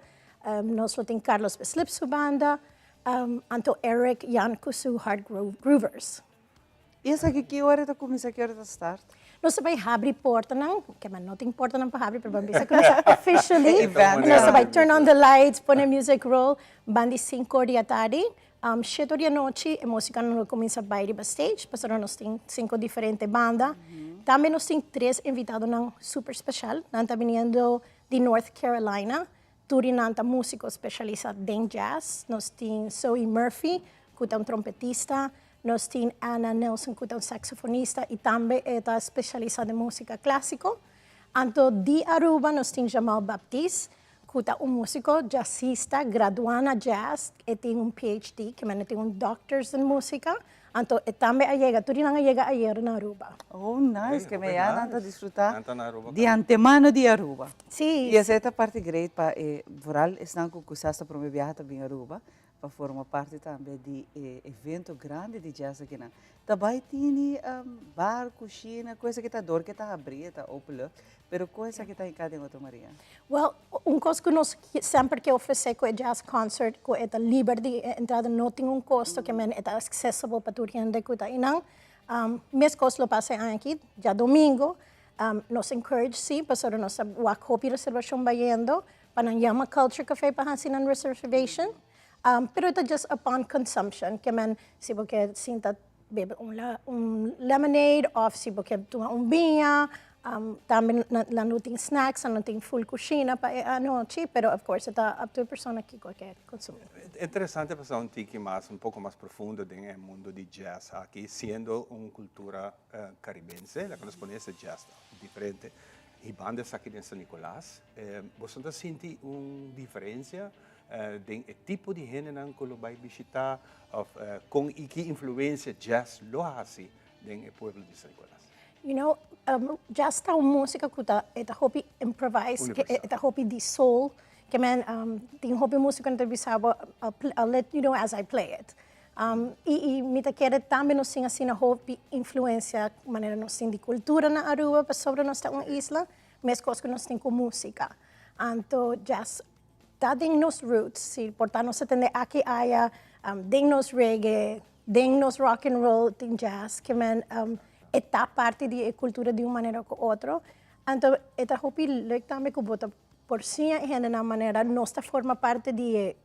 Nos lo tin Carlos Bislip su banda. Anto Eric Jan cu su Hard Groovers. Y esaki ki ora ta cuminsa, ki ora ta start? Nos ta bay habri portanan, ke men no tin portanan pa habri, pero ban bisa cu nos ta officially, nos ta bay turn on the lights, pone music roll, ban di cinco or di atardi, shete or di anochi e musicanan lo cuminsa bay riba stage, pasobra nos tin cinco diferente banda. Tambe nos tin tres invitadonan super special, nan ta biniendo di North Carolina, Tur di nan ta músiko spesialisá den jazz. Nos tin Zoe Murphy, ku ta un trompetista, nos tin Anna Nelson, ku ta un saksofonista i tambe e ta spesialisá den músika klásiko. Anto di Aruba nos tin Jamal Baptist, ku ta un músiko jazzista graduá na jazz, e tin un PhD, ke men e tin un doctors den músika. Anto e tambe a yega, tur di nan a yega ayer na Aruba. Oh nice, ke me ya nan ta disfruta di antemano di Aruba. Si. Y esey ta parti great pa e, vooral esnan cu kisas ta prome biaha ta bin Aruba, pa forma parti tambe di e evento grandi di jazz akinan. Ta bay tini bar, cushina, cu esaki ta dor ke ta habri, e ta openlucht, pero cu esaki ta hinca den otro Maria? Well, un cos cu nos semper ke ofrece cu e jazz concert, cu e ta liber di entrada, no tin un costo, ke men e ta accessible pa tur hende cu ta einan. Mes cos lo pasa e aña aki, djadomingo. Nos encourage si, pasobra nos ta wak hopi reservacion bayendo, pa nan yama Culture Cafe pa haci nan reservation. Pero e ta just upon consumption, ke men si bo ke sinta bebe un lemonade of si bo ke tuma un biña, tambe nan lo tin snacks, nan lo tin full cushina pa e anochi, pero of course e ta up to e persona kico e ke consumi. Interesante pa sa un tiki mas, un poco mas profundo den e mundo di jazz aki, siendo un cultura caribense, laga nos pone ese jazz diferente, hibando esaki den San Nicolas, boso ta sinti un diferencia Den e tipo di hendenan ku lo bai bishitá òf kon i ki influensia jazz lo hasi den e pueblo di San Nicolas? You know, jazz ta un músika ku ta e ta hopi improvise, e ta hopi di soul. Ke men tin hopi músiko ku ta bisa bo, I'll let you know as I play it. I i mi ta kere tambe nos tin asina hopi influensia manera nos tin di kultura na Aruba pasobra nos ta un isla, meskos ku nos tin ku músika. Anto jazz Ta den nos roots, si por ta nos a tende aki aya, den nos reggae, den nos rock and roll tin jazz, ke men e ta parti di e cultura di un manera cu otro. Anto e ta hopi leuk tambe cu bo ta por siña e hendenan manera nos ta forma parti di e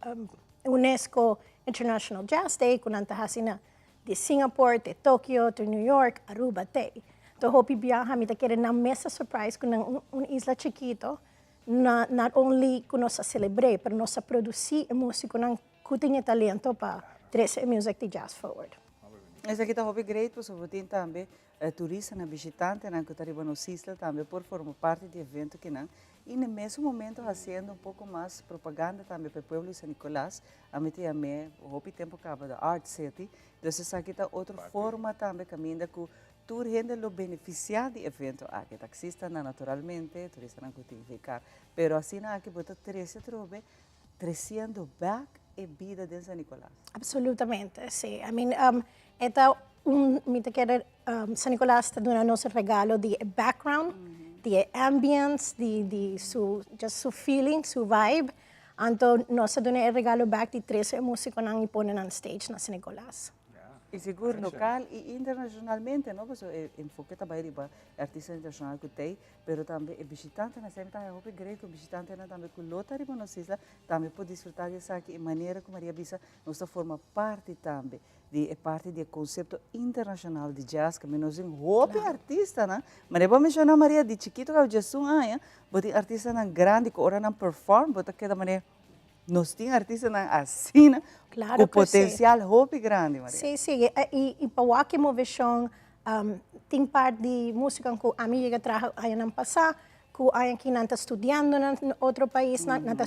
UNESCO International Jazz Day cu nan ta haci na di Singapore te Tokyo te New York, Aruba te. Anto hopi biaha mi ta kere nan mes ta surprise cu nan un isla chikito Na not only cu nos a celebr'é, pero nos a producí e musiconan cu tin e talento pa trece e music di jazz forward. Esaki ta hopi great pasobra bo tin tambe turistanan, bishitantenan cu ta riba nos isla tambe por forma parti di evento kinan y na e mesun momento haciendo un poco mas propaganda tambe pa e pueblo di San Nicolas. Ami ta yam'é hopi tempo caba the art city. Dus esaki ta otro forma tambe caminda cu Tur hende lo benefisiá di evento aki, taksistanan naturalmente, turistanan ku tin vkar, pero asina aki bo ta trese atrobe, tresiendo bèk e bida den San Nicolas. Absolutamente, si. I mean, e ta un, mi ta kere San Nicolas ta duna nos e regalo di e background, di e ambience, di di su, just su feeling, su vibe. Anto nos ta duna e regalo bèk di trese e musikonan i pone nan stage na San Nicolas. Y sigur local y internacionalmente, no? Pasobra e enfoke ta bay riba e artista internacional cu t'ey, pero tambe e bishitantenan, esey mi ta haya hopi great cu e bishitantenan tambe cu lo ta riba nos isla tambe por disfruta di esaki y manera cu Maria bisa nos ta forma parti tambe di e parti di e concepto internacional di jazz cu mi nos tin hopi artistanan, manera bo a menciona Maria di chikito caba djesun aña bo tin artistanan grandi cu ora nan perform bo ta keda manera Nos tin artistanan asina Claro cu cu si. potencial hopi grandi, Maria. Si, si. Y, y pa wak e movecion, um, tin part di musica cu ami yega traha añanan pasa, cu aña aki nan ta studiando na otro paisnan, nan ta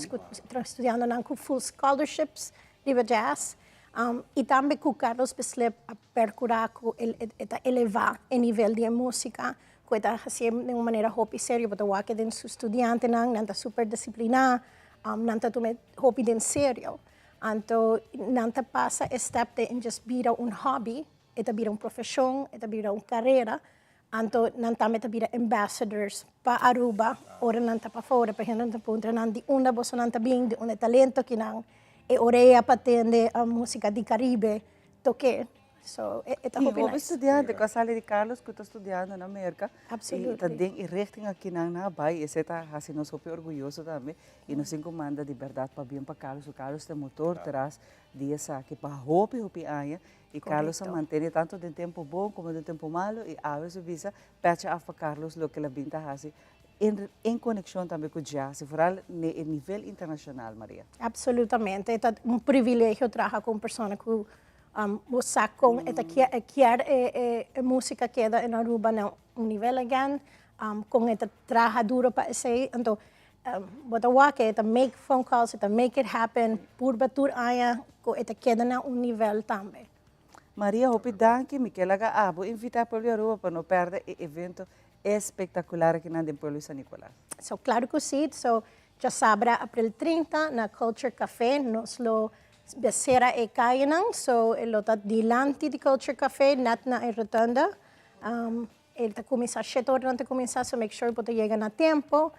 studiando nan cu full scholarships riba jazz. Um, y tambe cu Carlos Bislip a percura cu el, e ta eleva e nivel di e musica, cu e ta hacié den un manera hopi serio, bo ta wak den su studiantenan, nan ta super disciplina, Nan ta tuma e hopi den serio. Anto nan ta pasa e step den just bira un hobby, e ta bira un profesion, e ta bira un carera. Anto nan tambe ta bira ambassadors pa Aruba ora nan ta pafora. Por ehemplo nan ta puntra nan di unda bosonan ta bin, di unda e talento kinan, e orea pa tende musica di Caribe toke. So, e ta I hopi hopi nice. studiante ku a sali di Carlos ku ta studiando na Merka. I ta Absolutely. den e richting aki nan nan a bai. Esei ta hasi nos hopi orguyoso tambe. I nos tin ku manda di bèrdat pabien pa Carlos, ku Carlos ta e motor tras di esaki pa hopi hopi aña. I Carlos a Korekto. mantene tantu den tempu bon komo den tempu malu. I awe su bisa pècha af pa Carlos loke el a bin ta hasi en en konekshon tambe ku jazz i foral ne e nivel internashonal, Maria. Absolutamente. Ta un privilegio traha ku un persona ku Bo sa con e ta kier e musica keda en Aruba na un nivel again, con e ta traha duro pa esey. Anto bo ta wak e ta make phone calls, e ta make it happen, purba tur aña cu e ta keda na un nivel tambe. Maria, hopi danki. Mi ke laga abo invita pueblo di Aruba pa no perde e evento espectacular akinan den pueblo di San Nicolas. So, claro cu si. So, djasabra april 30 na Culture Cafe nos lo Cera e cayenan, so e lo ta dilanti di Culture Cafe, net na e rotonda. E ta cuminsa shete ora nan ta cuminsa, so make sure bo ta yega na tempo.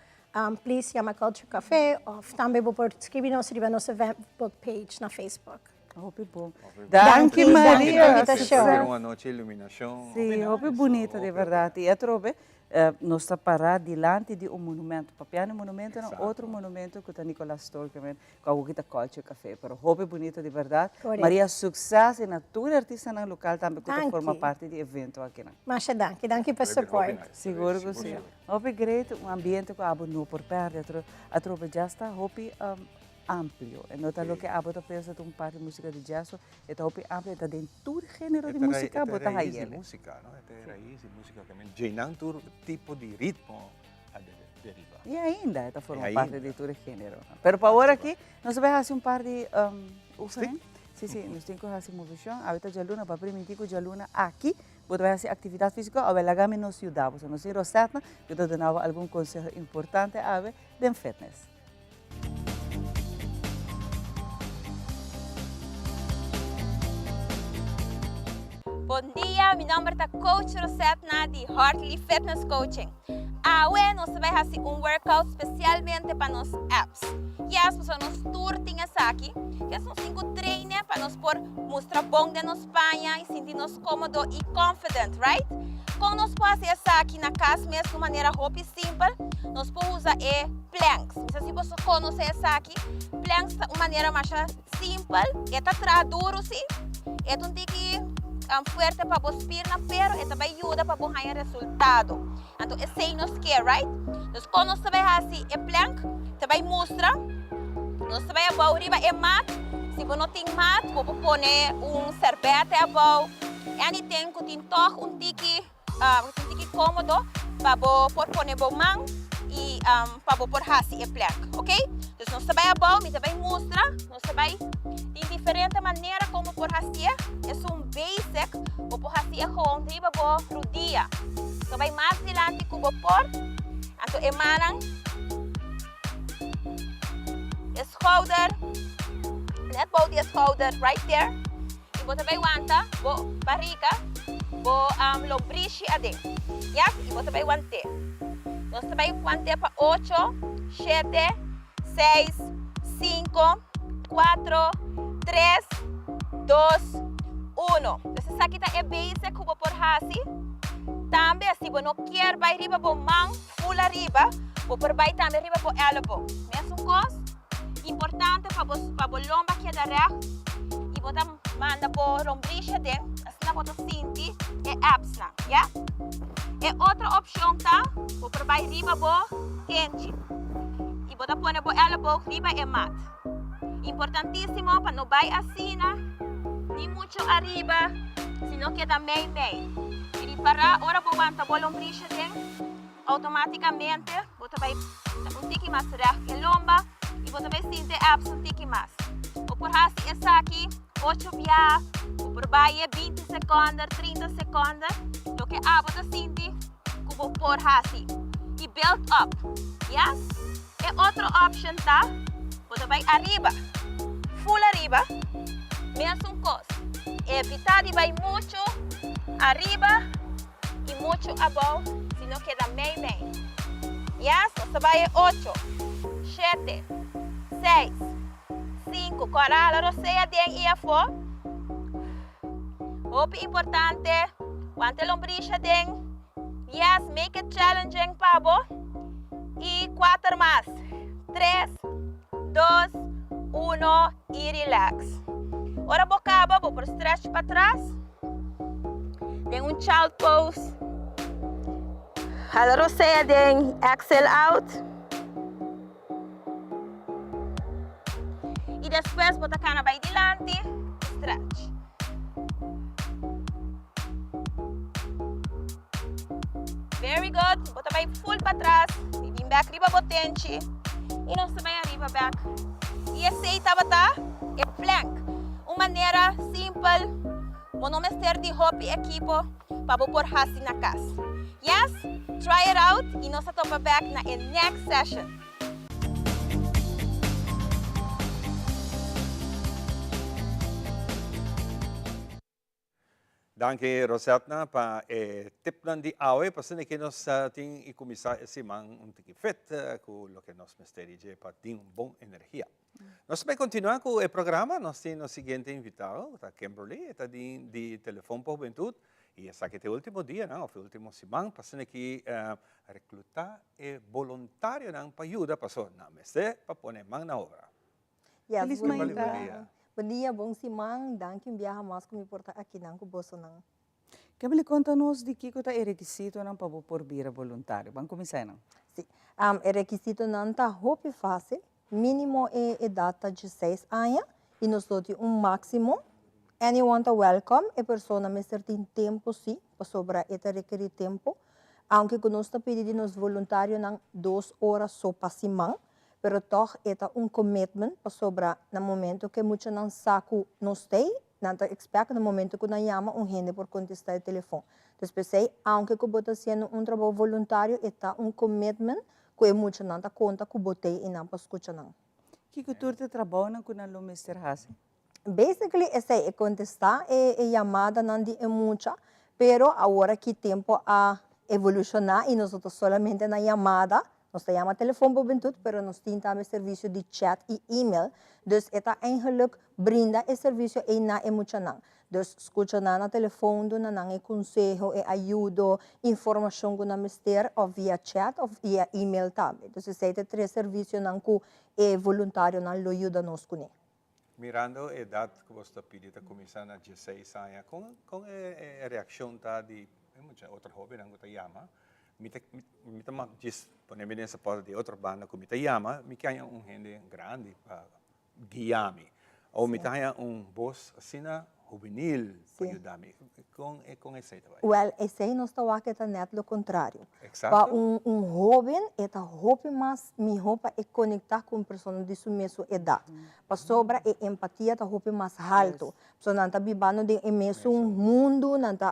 Please yama Culture Cafe of tambe bo por scribi nos riba nos event book page na Facebook. Hopi bon. Danki Danki Maria. pa invitacion. Un anochi iluminacion. Si, hopi bunita di berdad. Y atrobe nos ta para dilanti di un monumento. Papia di monumentonan, otro monumento cu ta Nicolas Storkeman. Cu awo ta Culture Café, pero hopi bunito di berdad. Correcto. Maria, succes y na tur e artistanan local tambe cu ta Danki. forma parti di evento akinan. Masha danki, danki pa support. Sigur cu si. Hopi great, un ambiente cu abo no por perde. Atro, atrobe jazz ta hopi amplio. E no ta loke abo ta pensa ta un parti musica di jazz, e ta hopi amplio, e ta den tur genero di musica bo ta E ta raiz di hayele. musica, no? E ta e raiz di musica, djenan tur tipo di ritmo. a deriva. Y ainda e ta forma parte di tur e generonan. Pero pa awor aki nos ta bay haci un par di oefening. Si, si, nos tin cu haci movecion. Awe ta djaluna, bo a primintí cu djaluna aki bo ta bay haci actividad fisico. Awe laga mi nos yuda bo. So nos tin Rosetna cu ta duna bo algun conseho importante awe den fitness. Bon dia, mi nomber ta Coach Rosetna di Hartley Fitness Coaching. Awe nos ta bai hasi un workout specialmente pa nos abs. Yes, pasobra nos tur tin esaki. Yes, nos tin cu traine pa nos por mustra bon den nos paña y sinti nos comodo y confident, right? Con nos por hasi esaki na cas mes un manera hopi simpel? Nos por usa e planks. Mi sa si boso conoce esaki. Planks ta un manera masha simpel. E ta traha duro si. E ta un tiki fuerte pa bo spiernan pero e ta bai yuda pa bo haña resultado. Anto esei nos ke, right? Dus kon nos ta bai hasi e plank? Ta bai mustra. Nos ta bai abou riba e mat. Si bo no tin mat, bo por pone un serbete abou. Anything ku tin tòg un tiki, ku tin tiki kómodo pa bo por pone bo man i pa bo por hasi e plank, ok? Dus nos ta bai abou, mi ta bai mustra. Nos ta bai tin diferente manera kon bo por hasié. Esun basic, bo por hasié gewoon riba bo rudia. Ta bai mas dilanti ku bo por. Anto e mannan, e schouder, net bou di e schouder, right there. I bo ta bai wanta bo barika, bo lombrishi aden. Yes, i bo ta bai want'é. Nos ta bai want'é pa ocho, shete, 6, 5, 4, 3, 2, 1. Uno. Dus esaki ta e basic ku bo por hasi. Tambe si bo no kier bai riba bo man full ariba, bo por bai tambe riba bo elleboog. Mesun kos, importante pa bo pa bo lomba keda recht i bo ta manda bo rombrisha den, asina bo ta sinti e absnan, ya. E otro opshon ta bo por bai riba bo tenchi i bo ta pone bo elleboog riba e mat. Importantísimo pa no bai asina ni mucho ariba, sino keda mei mei. I ripará ora bo wanta bo lombrisha den, outomátikamente bo ta bai un tiki mas règt e lomba i bo ta bai sinti e abs un tiki mas. Bo por hasi esaki ocho bia, bo por bai e binti sekònder, trinta sekònder, loke abo ta sinti ku bo por hasi. I build up, yes? E otro option ta bo ta bai ariba, full ariba, mesun kos. Evita di bai muchu ariba i muchu abou, sino keda mei mei. Yes, nos ta bai e ocho, shete, seis, sinku, kòrda hala rosea den i afó. Hopi importante, wanta e lombrisha den. Yes, make it challenging pa bo. Y cuater mas. Tres, dos, uno y relax. Ora bo caba, bo por stretch patras. Den un child pose. Hala rosea den, exhale out. Y despues bo ta cana bay dilanti, stretch. Very good. Bo ta bay full patras y bin back riba bo tenchi. Y nos ta bay ariba back. Y esey tabata e plank. Un manera simpel. Bo no mester di hopi ekipo pa bo por haci na cas. Yes, try it out y nos ta topa back na e next session. Danki Rosetna pa e tipnan di awe. Pasobra ke nos tin i kuminsá e siman un tiki fit ku loke nos mester di dje pa tin un bon energia. Nos ta bai kontinuá ku e programa. Nos tin nos siguiente invitado ku ta Kimberly. E ta di di Telefon pa Hubentut i esaki ta e último dianan òf e último siman pasobra ki reklutá e boluntarionan pa yuda pasobra nan mester pa pone man na obra. Yes, Feliz bon mainta. dia. Bon dia, bon siman. Danki un biaha mas ku mi por ta akinan ku bosonan. Kimberly, konta nos di kiko ta e rekisitonan pa bo por bira boluntario. Ban kuminsá einan. Si. E rekisitonan ta hopi fásil. Mínimo e edat ta dieseis aña i nos lo tin un máksimo. Anyone ta wèlkòm. E persona mester tin tempu sí, pasobra e ta rekerí tempu. Aunke ku nos ta pidi di nos voluntarionan dos ora so pa siman, pero tòg e ta un commitment pasobra na momento ku e muchanan sa ku nos t'ei, nan ta expect na momento ku nan yama un hende por kontestá e telefòn. Dus p'esei, aunke ku bo ta hasiendo un trabou voluntario, e ta un commitment ku e muchanan ta konta ku bo t'ei i nan pa skucha nan. Kiko tur ta e trabounan ku nan lo mester hasi? Basically esei, e kontestá e e yamadanan di e mucha, pero awor aki tempo a evolushoná i nos no ta solamente na yamada, nos ta yama telefon pa hubentut, pero nos tin tambe servisio di chat i email, dus e ta eigenlijk brinda e servisio ei na e muchanan. Dus skucha nan na telefon, duna nan e konseho, e ayudo, informashon ku nan mester òf via chat òf via email tambe. Dus esei ta e tres servisionan ku e voluntarionan lo yuda nos kuné. Mirando e edat ku bo sta pidi ta kuminsá na dieseis aña, kon kon e reakshon ta di e mucha otro hóbennan ku ta yama? Mi ta mi ta djis pone mi den sapòt di e otro banda ku mi ta yama, mi ke haña un hende grandi pa guia mi. O mi ta haña un bos asina hubenil pa yuda mi. Kon kon esei ta bai? Wèl, esei nos ta wak e ta nèt lo kontrario. Exacto. Pa un un hóben e ta hopi mas mihó pa e konektá ku un persona di su mesun edat. Pasobra e empatia ta hopi mas haltu. Pasobra nan ta bibando den e mesun mundu, nan ta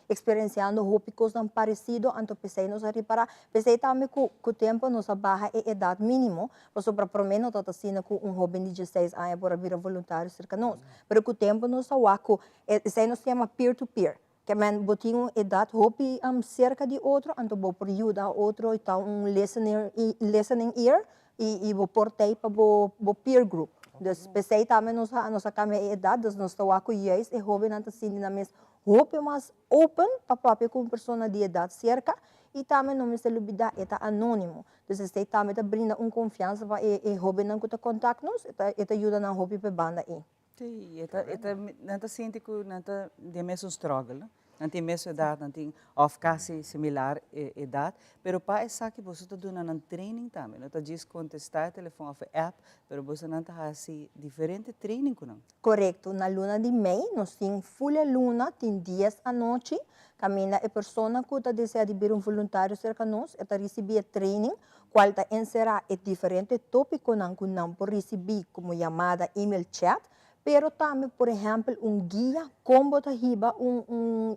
eksperensiando hopi kosnan paresido, anto p'esei nos a ripará. P'esei tambe ku ku tempu nos a baha e edat mínimo, pasobra promé no tabata asina ku un hóben di dieseis aña por a bira voluntario serka nos. Pero ku tempu nos a wak ku esei nos ta yama peer to peer. Ke men bo tin un edat hopi serka di otro, anto bo por yuda otro i ta un listener, listening ear i i bo por tei pa bo bo peer group. Dus p'esei tambe nos a nos a kambia e edat, dus nos ta wak ku juist e hóbennan ta sinti nan mes hopi mas open pa papia ku un persona di edat serka i tambe no mester lubidá e ta anónimo. Dus esei tambe ta brinda un konfiansa pa e e hóbennan ku ta kontak nos, e ta e ta yuda nan hopi p'e banda ei. Sí, e ta e ta nan ta sinti ku nan ta den mesun struggle, no? Nan tin mesun edat, nan tin òf kasi similar edat, pero pa esaki boso ta duna nan training tambe, no ta djis kontestá e telefòn òf e app, pero bosonan ta hasi diferente training ku nan. Korekto, na luna di mei nos tin ful e luna, tin dies anochi, kaminda e persona ku ta desea di bira un voluntario serka nos, e ta risibí e training, kual ta enserá e diferente tópikonan ku nan por risibí komo yamada, email, chat, pero tambe por ehèmpel un guia kon bo ta hiba un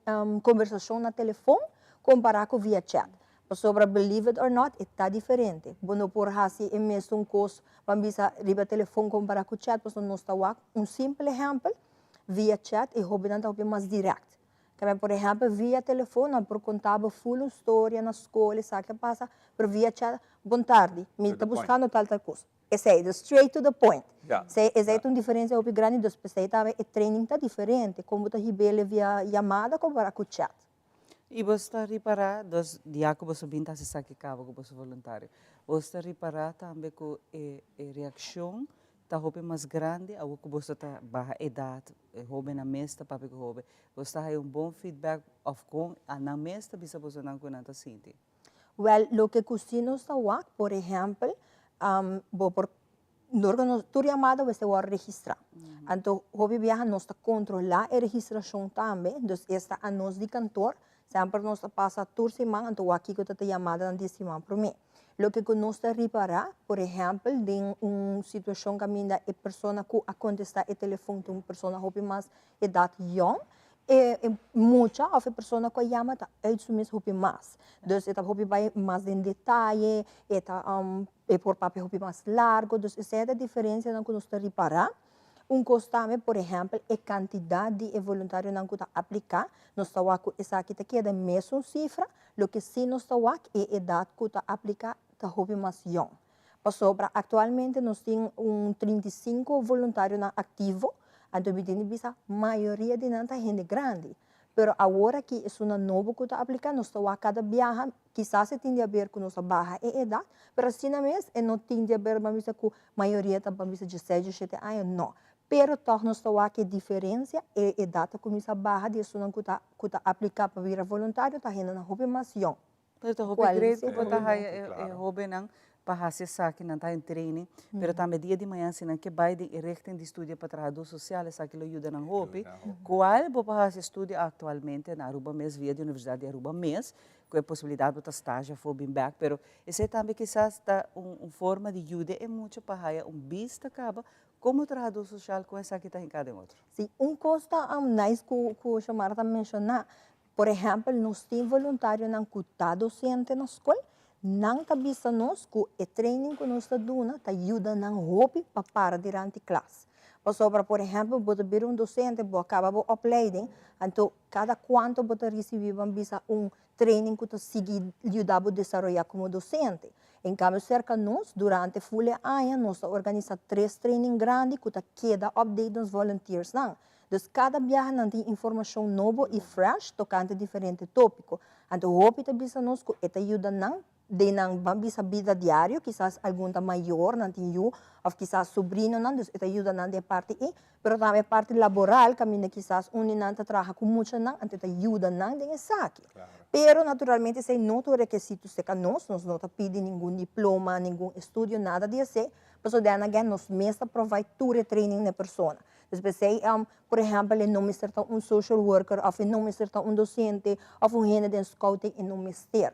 un kombersashon na telefòn kompará ku via chat. Pasobra believe it or not e ta diferente. Bo no por hasi e mesun kos ban bisa riba telefòn kompará ku chat pasobra nos ta wak un simpel ehèmpel via chat e hóbennan ta hopi mas dirèkt. Tambe por ehèmpel via telefòn nan por konta bo ful un storia na skol esaki a pasa pero via chat bon tardi mi ta buskando tal tal kos. Esei, dus straight to the point. Esei, esei ta un diferencia hopi grandi, dus p'esei tambe e training ta diferente, con bo ta hib'ele via yamada compara cu chat. Y bo ta ripara, dus dia cu boso bin ta haci esaki caba cu boso voluntario, bo ta ripara tambe cu e e reaccion ta hopi mas grandi awor cu boso ta baha edad, e hobennan mes ta papia cu hoben, bo ta haya un bon feedback of con nan mes ta bisa bosonan cu nan ta sinti? Wèl, loke ku si nos ta wak, por ehèmpel, bo por, dor ku nos, tur yamada mester wòrdu registrá. Anto hopi biaha nos ta kontrolá e registrashon tambe, dus esta anos di kantor, semper nos ta pasa tur siman, anto wak kiko ta ta yamadanan di e siman promé. Loke ku nos ta ripará, por ehèmpel, den un situashon kaminda e persona ku a kontestá e telefon ta un persona hopi mas edat yòn, E e mucha of e persona ku a yama ta uit su mes hopi mas. Dus e ta hopi bai mas den detaye, e ta e por papia hopi mas largo, dus esei ta e diferensianan ku nos ta ripará. Un kos tambe, por ehèmpel, e kantidat di e voluntarionan ku ta apliká, nos ta wak ku esaki ta keda mesun sifra, loke sí nos ta wak e edat ku ta apliká ta hopi mas yòn. Pasobra aktualmente nos tin un 35 voluntarionan aktivo, anto mi tin di bisa mayoria di nan ta hende grandi. Pero awor aki esunnan nobo ku ta apliká nos ta wak kada biaha, kisas e tin di aber ku nos a baha e edat, pero asina mes e no tin di aber ban bisa ku mayoria ta ban bisa dieseis, diesshete aña, no. Pero tòg nos ta wak e diferensia, e edat ta kuminsá baha di esunnan ku ta ku ta apliká pa bira voluntario ta hendenan hopi mas yòn. Pero ta hopi great ku bo ta haya e hobennan pa hasi esaki, nan ta en training, pero tambe dia di mañana si nan ke bai den e richting di studia pa trahadó sosial esaki lo yuda nan hopi. Kual bo por hasi estudio aktualmente na Aruba mes via di Universidat di Aruba mes, ku e posibilidat bo ta stage afó bin bèk, pero esei tambe kisas ta un forma di yuda e mucha pa haya un bista kaba komo trahadó sosial kon esaki ta hinká den otro. Si, un kos ta nice ku Xiomara ta menshoná, Por ehèmpel, nos tin voluntarionan ku ta dosente na skol, nan ta bisa nos ku e training ku nos ta duna ta yuda nan hopi pa para diranti klas. Pasobra, por ehèmpel, bo ta bira un dosente, bo a kaba bo opleiding, anto kada kuantu bo ta risibí ban bisa un training ku ta sigui yuda bo desaroyá komo dosente. En kambio serka nos, durante ful e aña nos ta organisá tres training grandi ku ta keda update nos volunteersnan. Dus kada biaha nan tin informashon nobo i fresh tokante diferente tópiko. Anto hopi ta bisa nos ku e ta yuda nan den nan ban bisa bida diario, kisas algun ta mayor, nan tin yu òf kisas sobrinonan, dus e ta yuda nan den e parti ei. Pero tambe e parti laboral kaminda kisas un di nan ta traha ku muchanan, anto e ta yuda nan den esaki. Pero naturalmente esei no ta un rekisito serka nos, nos no ta pidi ningun diploma, ningun estudio, nada di esei, pasobra then again nos mes ta provide tur e training na e persona. Dus p'esei, por ehèmpel, e no mester ta un social worker òf e no mester ta un dosente òf un hende den scouting, e no mester.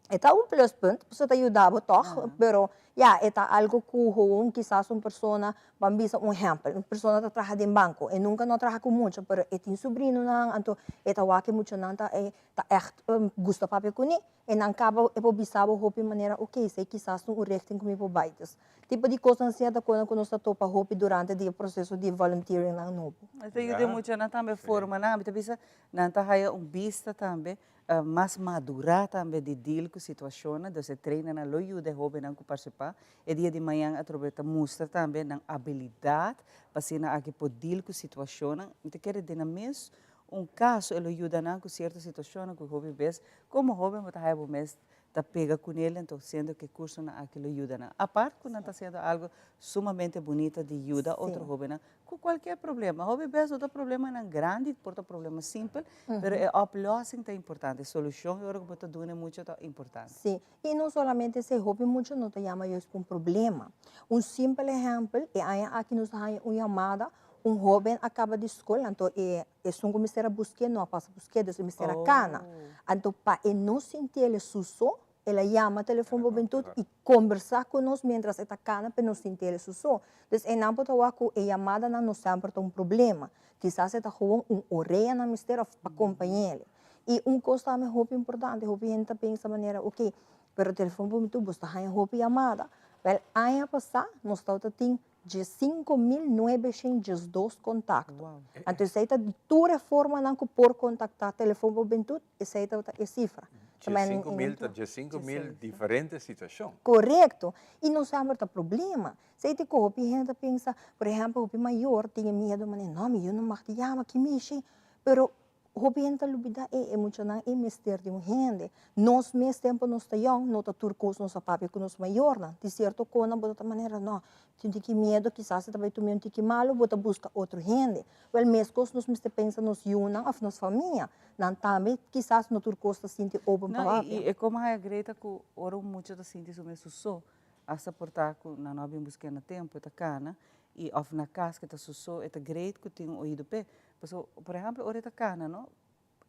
E ta un pluspunt, pasobra ta yuda bo tòg, pero ya, e ta algu ku gewoon kisas un persona, ban bisa un ehèmpel, un persona ta traha den banko, e nunka no a traha ku mucha, pero e tin subrinonan, anto e ta wak e muchanan ta ta ègt gusta papia kuné, E nan kaba e por bisa bo hopi manera ok esei kisas ta un richting ku mi por bai. Dus tipo di kosnan asina ta kosnan ku nos ta topa hopi durante di e proseso di volunteering nan nobo. E ta yuda e muchanan tambe forma nan. Mi ta bisa nan ta haya un bista tambe mas madurá tambe di deal ku situashonnan. Dus e trainernan lo yuda e hobennan ku partisipá. partisipá. E dia di mañan atrobe ta mustra tambe nan abilidat pa asina aki por deal ku situashonnan. Mi ta kere den nan mes un kaso e lo yuda nan ku sierto situashonnan ku hopi bes komo hoben bo ta haya bo mes ta pega kunel anto siendo ku e kursonan aki lo yuda nan. Apart ku nan ta hasiendo algu sumamente bunita di yuda otro hobennan ku kualkier problema. Hopi bes no ta problemanan grandi, por ta problema simpel, pero e oplossing ta importante, e solushon e ora ku bo ta duna e mucha ta importante. Sí, i no solamente esei, hopi mucha no ta yama juist pa un problema. Un simpel ehèmpel, e aña aki nos a haña un yamada, un hóben a kaba di skol, anto e esun ku mester a busk'é no a pasa busk'é, dus e mester a kana. Anto pa e no sinti el e suso, El a yama telefon Bobentut i kombersá ku nos miéntras e ta kana p'e no sinti el su so. Dus einan bo ta wak ku e yamadanan no semper ta un problema. Kisas e ta gewoon un orea nan mester òf pa kompañ'el. I un kos tambe hopi importante, hopi hende ta pensa manera oke, pero telefon Bobentut bo sta haña hopi yamada. Wèl aña pasá nos tabata tin 15912 kontakto. Anto esei ta di tur e formanan ku por kontaktá Telefon Hubentut, esei tabata e sifra. 15000 ta 15000 diferente situashon. Korekto. I no semper ta problema. Esei ta ku hopi hende ta pensa, por ehèmpel hopi mayor tin e miedu manera, no mi yu no mag di yama ki mishi, pero Hopi hende ta lubida e e muchanan e mester di un hende. Nos mes tempo nos ta yong no ta tur cos nos a papia cu nos mayornan. Tin cierto conan bo ta ta manera no, tin un tiki miedo kisas e ta bay tumi un tiki malo bo ta busca otro hende. Wel mescos nos mester pensa nos yunan of nos famia. Nan tambe kisas no tur cos ta sinti open pa No, papia. i e como haya Greta cu ora un mucha ta sinti su mes su so, hasta por ta cu nan no a bin busque na tempo e ta cana y of na cas cu e ta su so e ta great cu tin un oido p'e. Paso, por ehempel, ora e ta cana, no?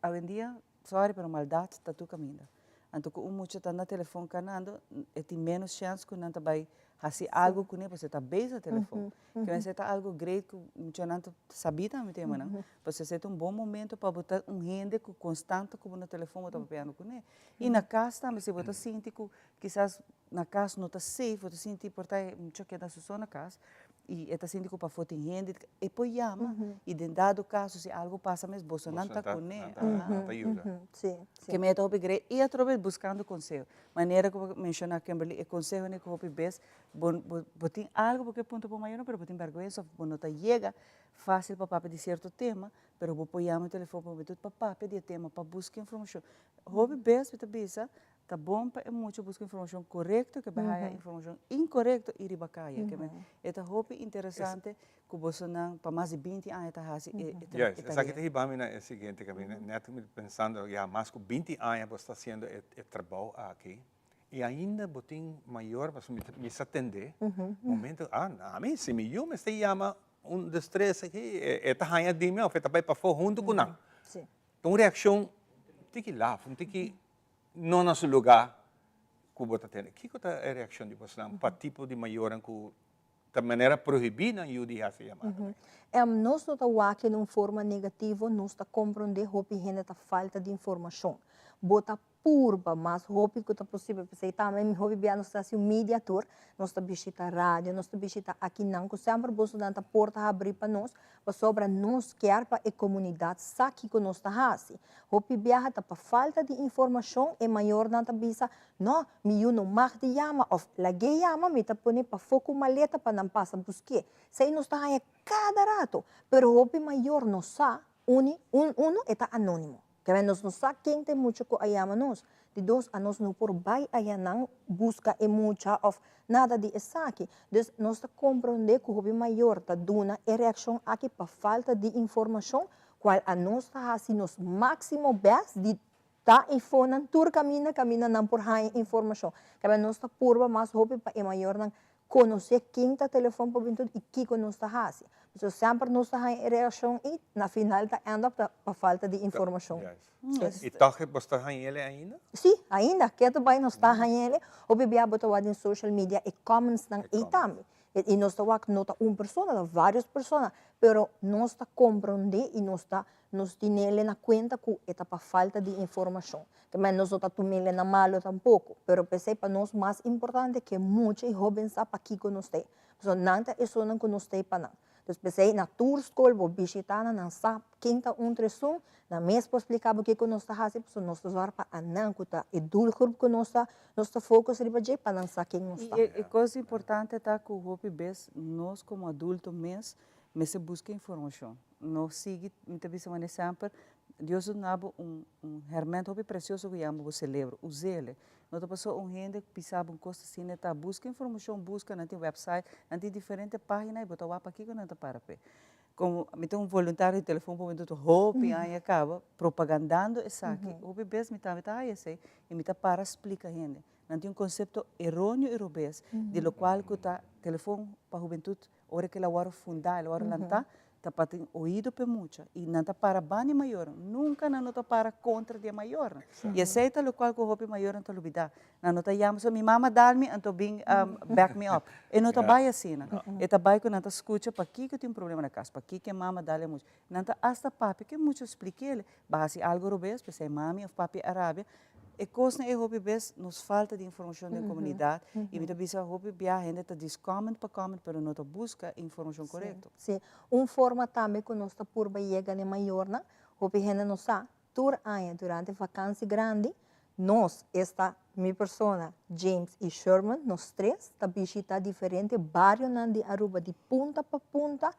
Awendia, sorry, pero maldad ta tur caminda. Anto cu un mucha ta na telefon canando, e tin menos chance cu nan ta bay haci algo cune, pasobra e ta bezig na telefon. Ke mester ta algo great cu muchanan ta sabi tambe temanan. Pasobra esey ta un bon momento pa bo ta un hende cu constant cu bo na telefon bo ta papiando cune. Y na cas tambe, si bo ta sinti cu kisas na cas no ta safe, bo ta sinti por ta e mucha keda su so na cas, y e ta sinti cu pafo tin hende, e por yama y den dado caso si algo pasa mes bosonan ta cune. Nan ta yuda. Ke mi e ta hopi gre y atrobe buscando conseho. Manera cu bo menciona Kimberly e conseho ne cu hopi bes bo bo tin algo bo ke puntra bo mayornan pero bo tin berguensa of bo no ta yega facil pa papia di cierto tema pero bo por yama e telefon pa bo pa papia di e tema pa busca informacion. Hopi bes mi ta bisa Ta bon pa e mucha buska informashon korekto ke bai haya informashon inkorekto i riba kaya. Ke men e ta hopi interesante ku bosonan pa mas di binti aña ta hasi e e tarea. Juist, esaki ta hiba mi na e siguiente kaminda. Nèt mi ta pensando ya mas ku binti aña bo sta hasiendo e e trabou aki i ainda bo tin mayor pasobra mi mi sa tende momento ah ami si mi yu mester yama un dos tres aki e ta haña di mi òf e ta bai pafó huntu ku nan. Ta un reakshon tiki laf, un tiki no na su lugá ku bo ta tene. Kiko ta e reakshon di bosnan pa tipo di mayornan ku ta manera prohibí nan yu di hasi yamada? Nos no ta wak den un forma negativo, nos ta komprondé hopi hende ta falta di informashon. Bo ta purba mas hopi ku ta posibel, p'esei tambe mi hopi bia nos ta hasi un media tour, nos ta bishita radio, nos ta bishita akinan ku semper bosonan ta porta habrí pa nos, Pasobra nos kier pa e komunidat sa kiko nos ta hasi. Hopi biaha ta pa falta di informashon e mayornan ta bisa, No, mi yu no mag di yama òf lag'é yama, mi ta pone pafó ku maleta pa nan pasa busk'é. Esei nos ta haña kada rato. Pero hopi mayor no sa, uni, un, uno, e ta anónimo. Kebé nos no sa ken ta e mucha ku a yama nos. Di dos, anos no por bai ayanan buska e mucha òf nada di esaki. Dus nos ta komprondé ku hopi mayor ta duna e reakshon aki pa falta di informashon, kual anos ta hasi nos máksimo bèst di ta infonan tur kaminda kaminda nan por haña informashon. Kebé nos ta purba mas hopi pa e mayornan Konosé ken ta telefòn pa bin tur i kiko nos ta hasi. Pasobra semper nos ta haña e reakshon i na final ta end up ta pa falta di informashon. I tòg bo ta haña el'e ainda? Sí, ainda. Ketu bai nos ta haña el'e. Hopi bia bo ta wak den social media e commentsnan ei tambe. I nos ta wak no ta un persona, ta vários persona. Pero nos ta komprondé i nos ta Nos tinele na cuenta cu e ta pa falta di informacion. Te men nos no ta tumele na malo tampoco, pero p'esey pa nos mas importante ke mucha y hoben sa pakico nos t'ey. Pasobra nan ta esunnan cu nos t'ey pa nan. Dus p'esei na tur skol bo bishitá nan, nan sa ken ta un tresun, nan mes por splika bo kiko nos ta hasi, pasobra nos ta zòrg pa anan ku ta e doelgroep ku nos ta nos ta focus riba dje pa nan sa ken nos ta. I e kos importante ta ku hopi bes nos komo adulto mes mester buska informashon. No sigui, mi ta bisa manera semper, Dios a duna bo un un herment hopi presioso ku yama bo selebro, us'el. No ta pasobra un hende bisa bo un kos asina e ta. Buska informashon, buska, nan tin website, nan tin diferente pagina i bo ta wak pakiko nan ta para p'e. Komo mi ta un voluntario di Telefon Hubentud hopi aña kaba propagandando esaki, hopi bes mi tambe ta haya esei i mi ta para splika hende. Nan tin un konsepto eronio i robes di lokual ku ta Telefon pa Hubentud Ora ku el a wòrdu fundá, el a wòrdu lantá, ta pa tin oido pa e mucha i nan ta para ban di mayornan. Nunka nan no ta para kontra di e mayornan. I esei ta lokual ku hopi mayornan ta lubidá. Nan no ta yama so mi mama dal mi anto bin back me up. E no ta bai asina. E ta bai ku nan ta skucha pakiko tin un problema na kas, pakiko e mama dal e mucha. Nan ta asta papia ku e mucha splik'el, Bo hasi algu robes, p'esei mami òf papi a rabia. E kosnan ei hopi bes nos falta di informashon den komunidat i mi ta bisa hopi bia hende ta djis comment pa comment pero no ta buska e informashon korekto. Sí, un forma tambe ku nos ta purba yega na e mayornan, hopi hende no sa, tur aña durante vakansi grandi nos, esta mi persona, James i Sherman, nos tres ta bishita diferente barionan di Aruba di punta pa punta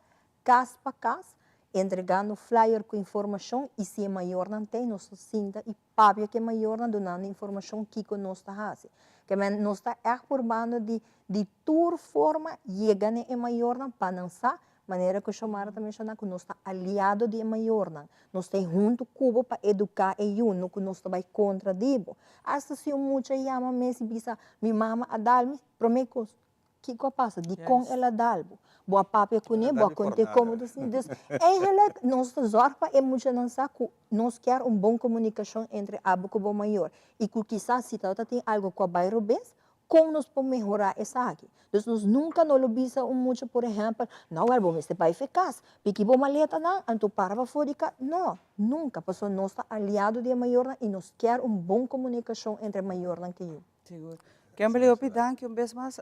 kas pa kas, entregando flyer ku informashon i si e mayornan t'ei nos ta sinta i papia ku e mayornan dunando informashon kiko nos ta hasi. Ke men nos ta ègt purbando di di tur forma yega na e mayornan pa nan sa, manera ku Xiomara ta menshoná ku nos ta aliado di e mayornan, nos ta ei huntu ku bo pa eduká e yu, no ku nos ta bai kontra di bo. Asta si un mucha yama mes i bisa mi mama a dal mi, promé kos Kiko a pasa? Dikon el a dal bo? Bo a papia kuné? Bo a kont'é komo ta sinti? Dus, eigenlijk nos ta zòrg pa e muchanan sa ku nos kier un bon komunikashon entre abo ku bo mayor i ku kisas si tabata tin algu ku a bai robes, kon nos por mehorá esaki. Dus nos nunka no lo bisa un mucha, por ehèmpel, no wèl bo mester bai fe kas, piki bo maletanan, anto para pafó di kas. No, nunka, pasobra nos ta aliado di e mayornan i nos kier un bon komunikashon entre mayornan ku yu. Sigur. Kimberly, hopi danki un bes mas.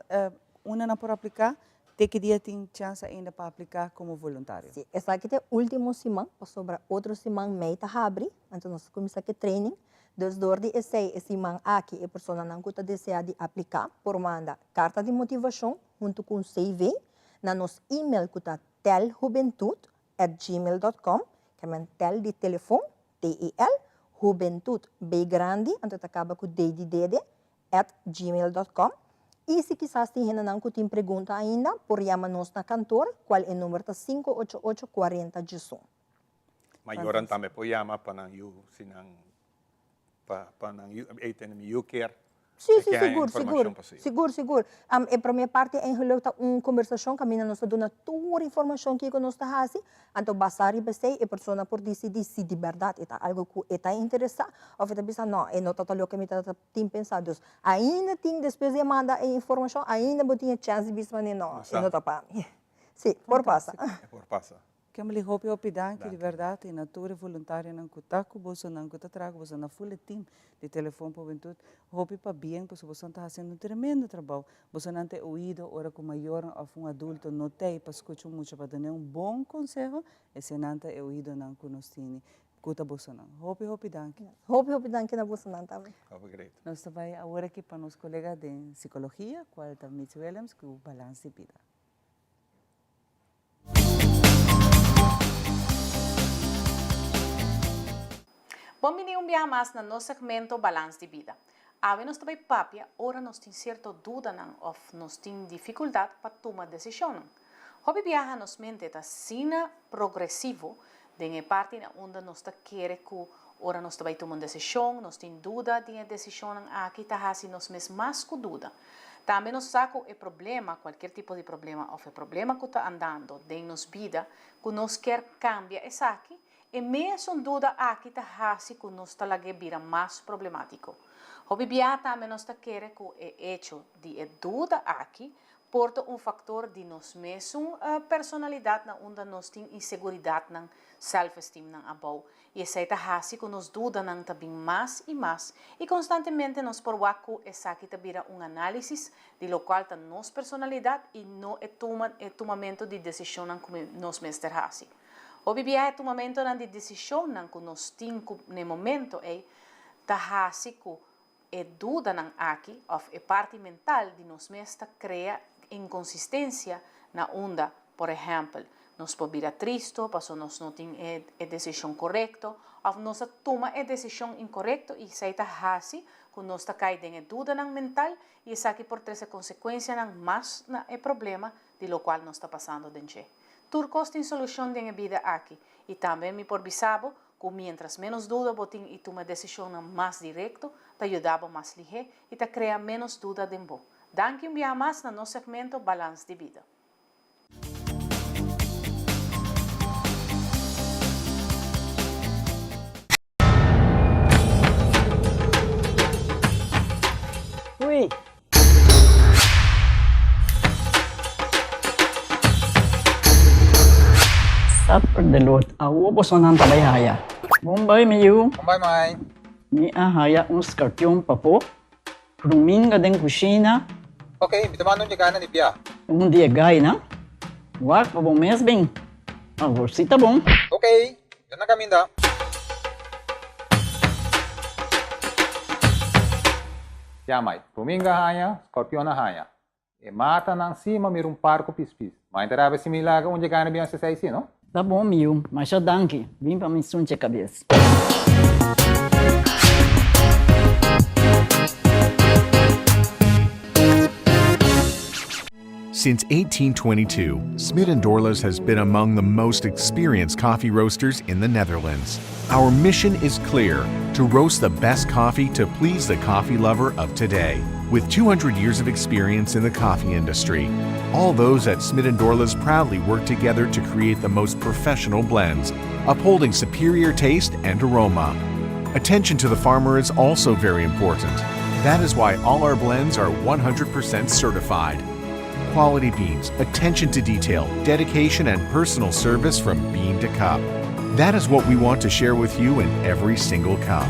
Unda nan por apliká? Te ki dia tin chans ainda pa apliká komo voluntario? Si, esaki ta e último siman, pasobra otro siman mei ta habri, anto nos ta kuminsá ku e training. Dus dor di esei e siman aki e personanan ku ta deseá di apliká por manda karta di motivashon huntu ku un CV na nos email ku ta telhubentud at gmail dot com, ke men tel di telefon, T-E-L, hubentud, B grandi, anto ta kaba ku D di dede, at gmail dot com. I si kisas tin hendenan ku tin pregunta ainda, por yama nos na kantor, kual e number ta 588 40 11. Mayornan tambe por yama pa nan yu si nan pa pa nan yu ey tene mi yu kier Sí, e sí, ke haña sigur, sigur, informashon pa su yu. sigur, sigur. Am, e promé parti eigenlijk ta un kombersashon kaminda nos ta duna tur informashon kiko nos ta hasi, anto basá riba esei e persona por disidí si di bèrdat e ta algu ku e ta interesá òf e ta bisa nò, e no ta ta loke mi ta tin pensá. Dus, ainda tin, despues di a manda e informashon, ainda bo tin e chèns di bisa manera nò, e no ta pa mi. Sí, por pasa. E por pasa. Kimberly hopi hopi danki di berdad y na tur e voluntarionan cu ta cu bosonan cu ta traha cu boso na full e team di Telefon pa Hubentud hopi pabien pasobra bosonan ta haciendo un tremendo trabao bosonan ta e oido ora cu mayornan of un adulto no t'ey pa scucha un mucha pa dune un bon conseho esenan ta e oidonan cu nos tini cu ta bosonan hopi hopi danki. Hopi hopi danki na bosonan tambe. Hopi great. Nos ta bay awor aki pa nos colega den psicologia cual ta Mitch Willems cu Balans di Bida. Bon bini un biaha mas na nos segmento Balans di Bida. Awe nos ta bai papia ora nos tin sierto dudanan of nos tin dificultad pa tuma decisionnan. Hopi biaha nos mente ta asina progresivo den e parti na unda nos ta kere cu ora nos ta bai tuma un decision, nos tin duda di e decisionnan aki ta haci nos mes mas cu duda. Tambe nos sa ku e problema, kualkier tipo di problema òf e problema ku ta andando den nos bida, ku nos kier kambia esaki, e mesun duda aki ta hasi ku nos ta lag'é bira mas problemátiko. Hopi biaha tambe nos ta kere ku e echo di e duda aki Por ta un factor di nos mesun personalidad na unda nos tin inseguridadnan, self-esteemnan abou y esey ta haci cu nos dudanan ta bin mas y mas y constantemente nos por wak cu esaki ta bira un analisis di locual ta nos personalidad y no e tuma e tumamento di decisionnan cu nos mester haci. Hopi biaha e tumamentonan di decisionnan cu nos tin cu n'e momento ey ta haci cu E dudanan aki of e parti mental di nos mes ta crea inconsistencia na unda, por ehempel, nos por bira tristo paso nos no tin e e decision corecto of nos a tuma e decision incorecto y esey ta haci cu nos ta cay den e dudanan mental y esaki por trece consecuencianan mas na e problema di locual nos ta pasando den dje. Tur cos tin solucion den e bida aki y tambe mi por bisa bo Ku miéntras ménos duda bo tin i tuma desishonnan mas direkto, ta yuda bo mas lihé i ta krea ménos duda den bo. Danki un biaha mas na nos segmento Balans di Bida. Hui! Supper de lot. Awo bosonan ta bai haya. Bon bai mi yu. Bon bai mai. Mi a haya un scorpion papo. Ruminga den cushina. Ok, mi ta manda un dje na di bia. Un di e gainan. Wak pa bo mes bin. Awor si ta bon. Ok, mi ta na caminda. Ya mai, Ruminga haña, Scorpion a haña. E matanan si ma mira un par ku pispis. Mai ta rabia si mi laga un dje gana bion sesei si, no? Ta bon mi yu, masha danki. Bin pa mi sunche kabes. Since 1822, Smit & Dorlas has been among the most experienced coffee roasters in the Netherlands. Our mission is clear, to roast the best coffee to please the coffee lover of today. With 200 years of experience in the coffee industry, all those at Smit & Dorlas proudly work together to create the most professional blends, upholding superior taste and aroma. Attention to the farmer is also very important. That is why all our blends are 100% certified. Quality beans, attention to detail, dedication, and personal service from bean to cup. That is what we want to share with you in every single cup.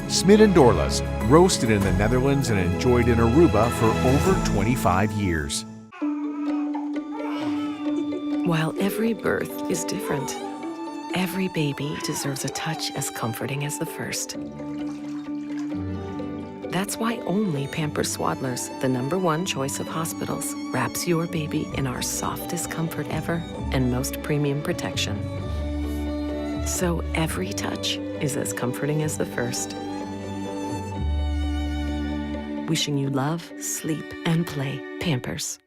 Smit and Dorlas, roasted in the Netherlands and enjoyed in Aruba for over 25 years. While every birth is different, every baby deserves a touch as comforting as the first. That's why only Pampers Swaddlers, the number one choice of hospitals, wraps your baby in our softest comfort ever and most premium protection. So every touch is as comforting as the first. Wishing you love, sleep, and play. Pampers.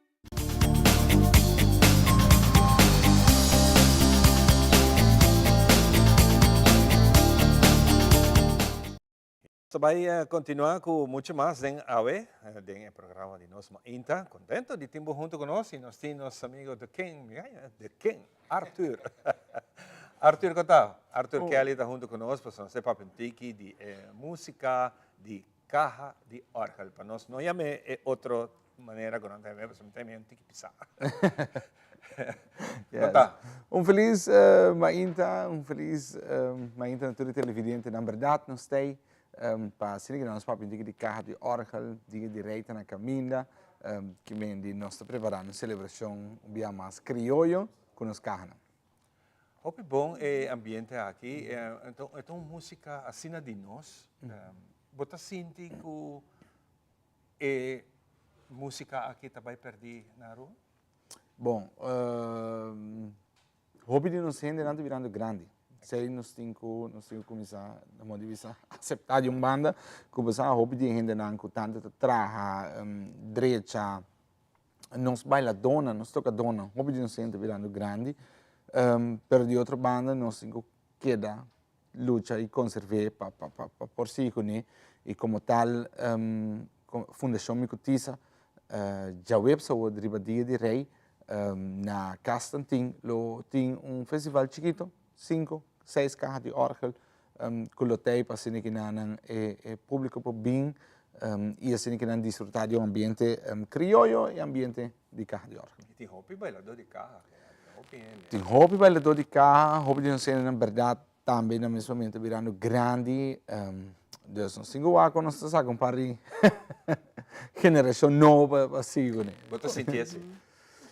Ta bai continua cu mucho mas den awe, den e programa di Nos Mainta. Contento di tin bo hunto cu nos y nos tin nos amigo The King, The King, Arthur. Arthur con ta? Arthur Kelly ta hunto cu nos pasobra nos ta papia un tiki di e musica di caha di orgel. Pa nos no yam'e e otro manera cu nan ta yam'e pasobra mi ta yam'e un tiki pisa. Yes. Un feliz mainta, un feliz mainta na tur e televidentenan. Berdad nos tei pa asina ku nos papia un tiki di kaha di orgel, dia di rei ta na kaminda, ki men di nos ta preparando un selebrashon un bia mas krioyo ku nos kahanan. Hopi bon e ambiente aki, e ta un musika asina di nos. Bo ta sinti ku e musika aki ta bai pèrdí na Aruba? Bon, hopi di nos hendenan ta birando grandi. Esei nos tin ku nos tin ku kuminsá na modo di bisa aseptá di un banda ku pasá hopi di e hendenan ku tantu ta traha drecha nos bailadónan, nos tokadónan, hopi di nos hende ta birando grandi. Pero di otro banda nos tin ku keda lucha y conservé pa pa pa pa por sigui kuné y como tal Fundacion Mi Cutisa djaweps awor riba dia di Rey na Cas Tantin lo tin un festival chikito cinco seis caha di orgel cu lo tey pa asina ki nan e publico por bin. I asina ke nan disfrutá di un ambiente krioyo i ambiente di kaha di òrgel. I tin hopi bailadó di kaha, Gerardo, hopi hende. Tin hopi bailadó di kaha, hopi di nos hendenan bèrdat tambe na mes momento birando grandi. Dus nos tin ku wak ku nos ta saka un par di generashon nobo pa pa sigui kuné. Bo ta sinti esei?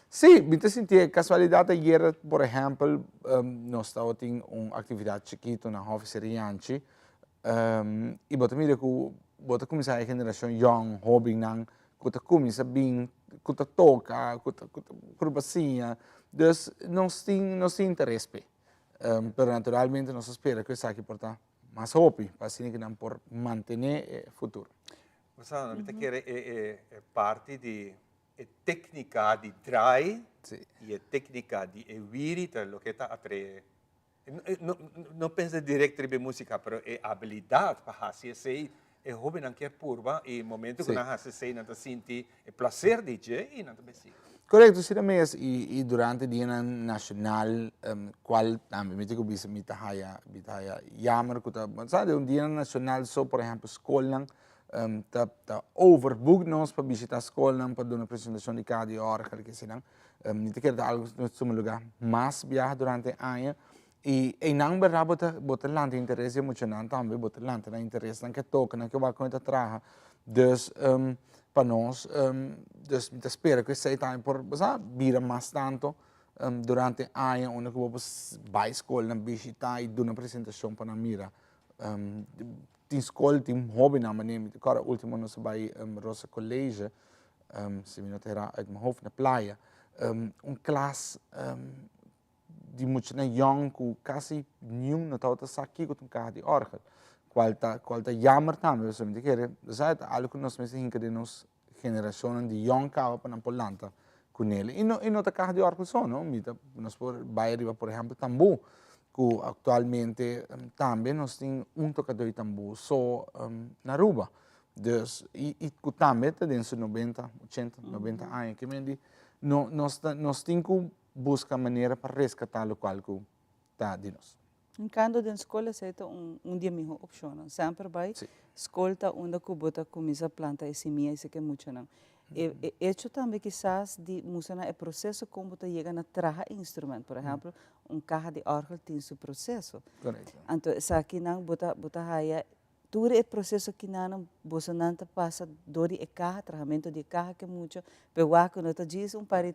Sí, mi ta sinti e. Kasualidat ayer, por ehèmpel, nos tabatin un aktividat chikitu na Hòfi Serianchi I bo ta mira ku bo ta kuminsá e generashon yòn, hóbennan ku ta kuminsá bin, ku ta toka, ku ta ku ta purba siña. Dus nos tin nos tin interes p'e. Pero naturalmente nos ta spera ku esaki por ta mas hopi pa asina ku nan por mantené e futuro. Bo sa, mi ta kere e e parti di e téknika di draai i e téknika di e wiri ta loke ta atraé No, no pensa direct riba e música, pero e habilidad pa hasi esei, e hóbennan kier purba i momento ku nan hasi esei nan ta sinti e placer di dje i nan ta bay sigui. Korekto, asina mes i durante dianan nashonal kual tambe mi tin ku bisa mi ta haya mi ta haya yamer ku ta sa den un dia nashonal so por ehèmpel skolnan ta ta overboek nos pa bishita skolnan pa duna presentashon di kada di ora kal kesinan. Mi ta kere ta algu ku nos tuma lugá mas biaha durante e aña i einan bèrdat bo ta bo ta lanta interes di e muchanan tambe, bo ta lanta nan interes, nan ke toka, nan ke wak kon e ta traha. Dus pa nos dus mi ta spera ku esei tambe por bo sa bira mas tantu durante e aña unda ku bo por bai skolnan bishitá i duna presentashon pa nan mira. Tin skol tin hóbennan manera mi ta kòrda último nos a bai Rosa College si mi no ta hera uit mijn hoofd, na playa, un klas di muchanan yòn ku kasi niun no tabata sa kiko ta un kaha di òrgel, kual ta kual ta yammer tambe pasobra mi ta kere sa e ta algu ku nos mester hinka den nos generashonnan di yòn kaba pa nan por lanta kunel. I no i no ta kaha di òrgel so no, mi ta nos por bai riba por ehèmpel tambú ku aktualmente tambe nos tin un tokadó di tambú so na Aruba. Dus, i, i ku tambe ta den su nobenta, ochenta, nobenta aña. Ke men di, no, nos ta, nos tin ku buska manera pa reskatá lokual ku ta di nos. Hinkando den skol esei ta un, un di e mihó opshonnan. Semper bai skol ta unda ku bo ta kuminsá planta e simia esei ku e muchanan. E, e echo tambe kisas di mustra nan e proseso kon bo ta yega na traha e instrument. Por ehèmpel, un kaha di òrgel tin su proseso. Anto esakinan bo ta, bo ta haya Tur e proceso kinanan bosonan ta pasa door di e caha, trahamento di e caha ke mucho, pe wak ku no ta djis un par di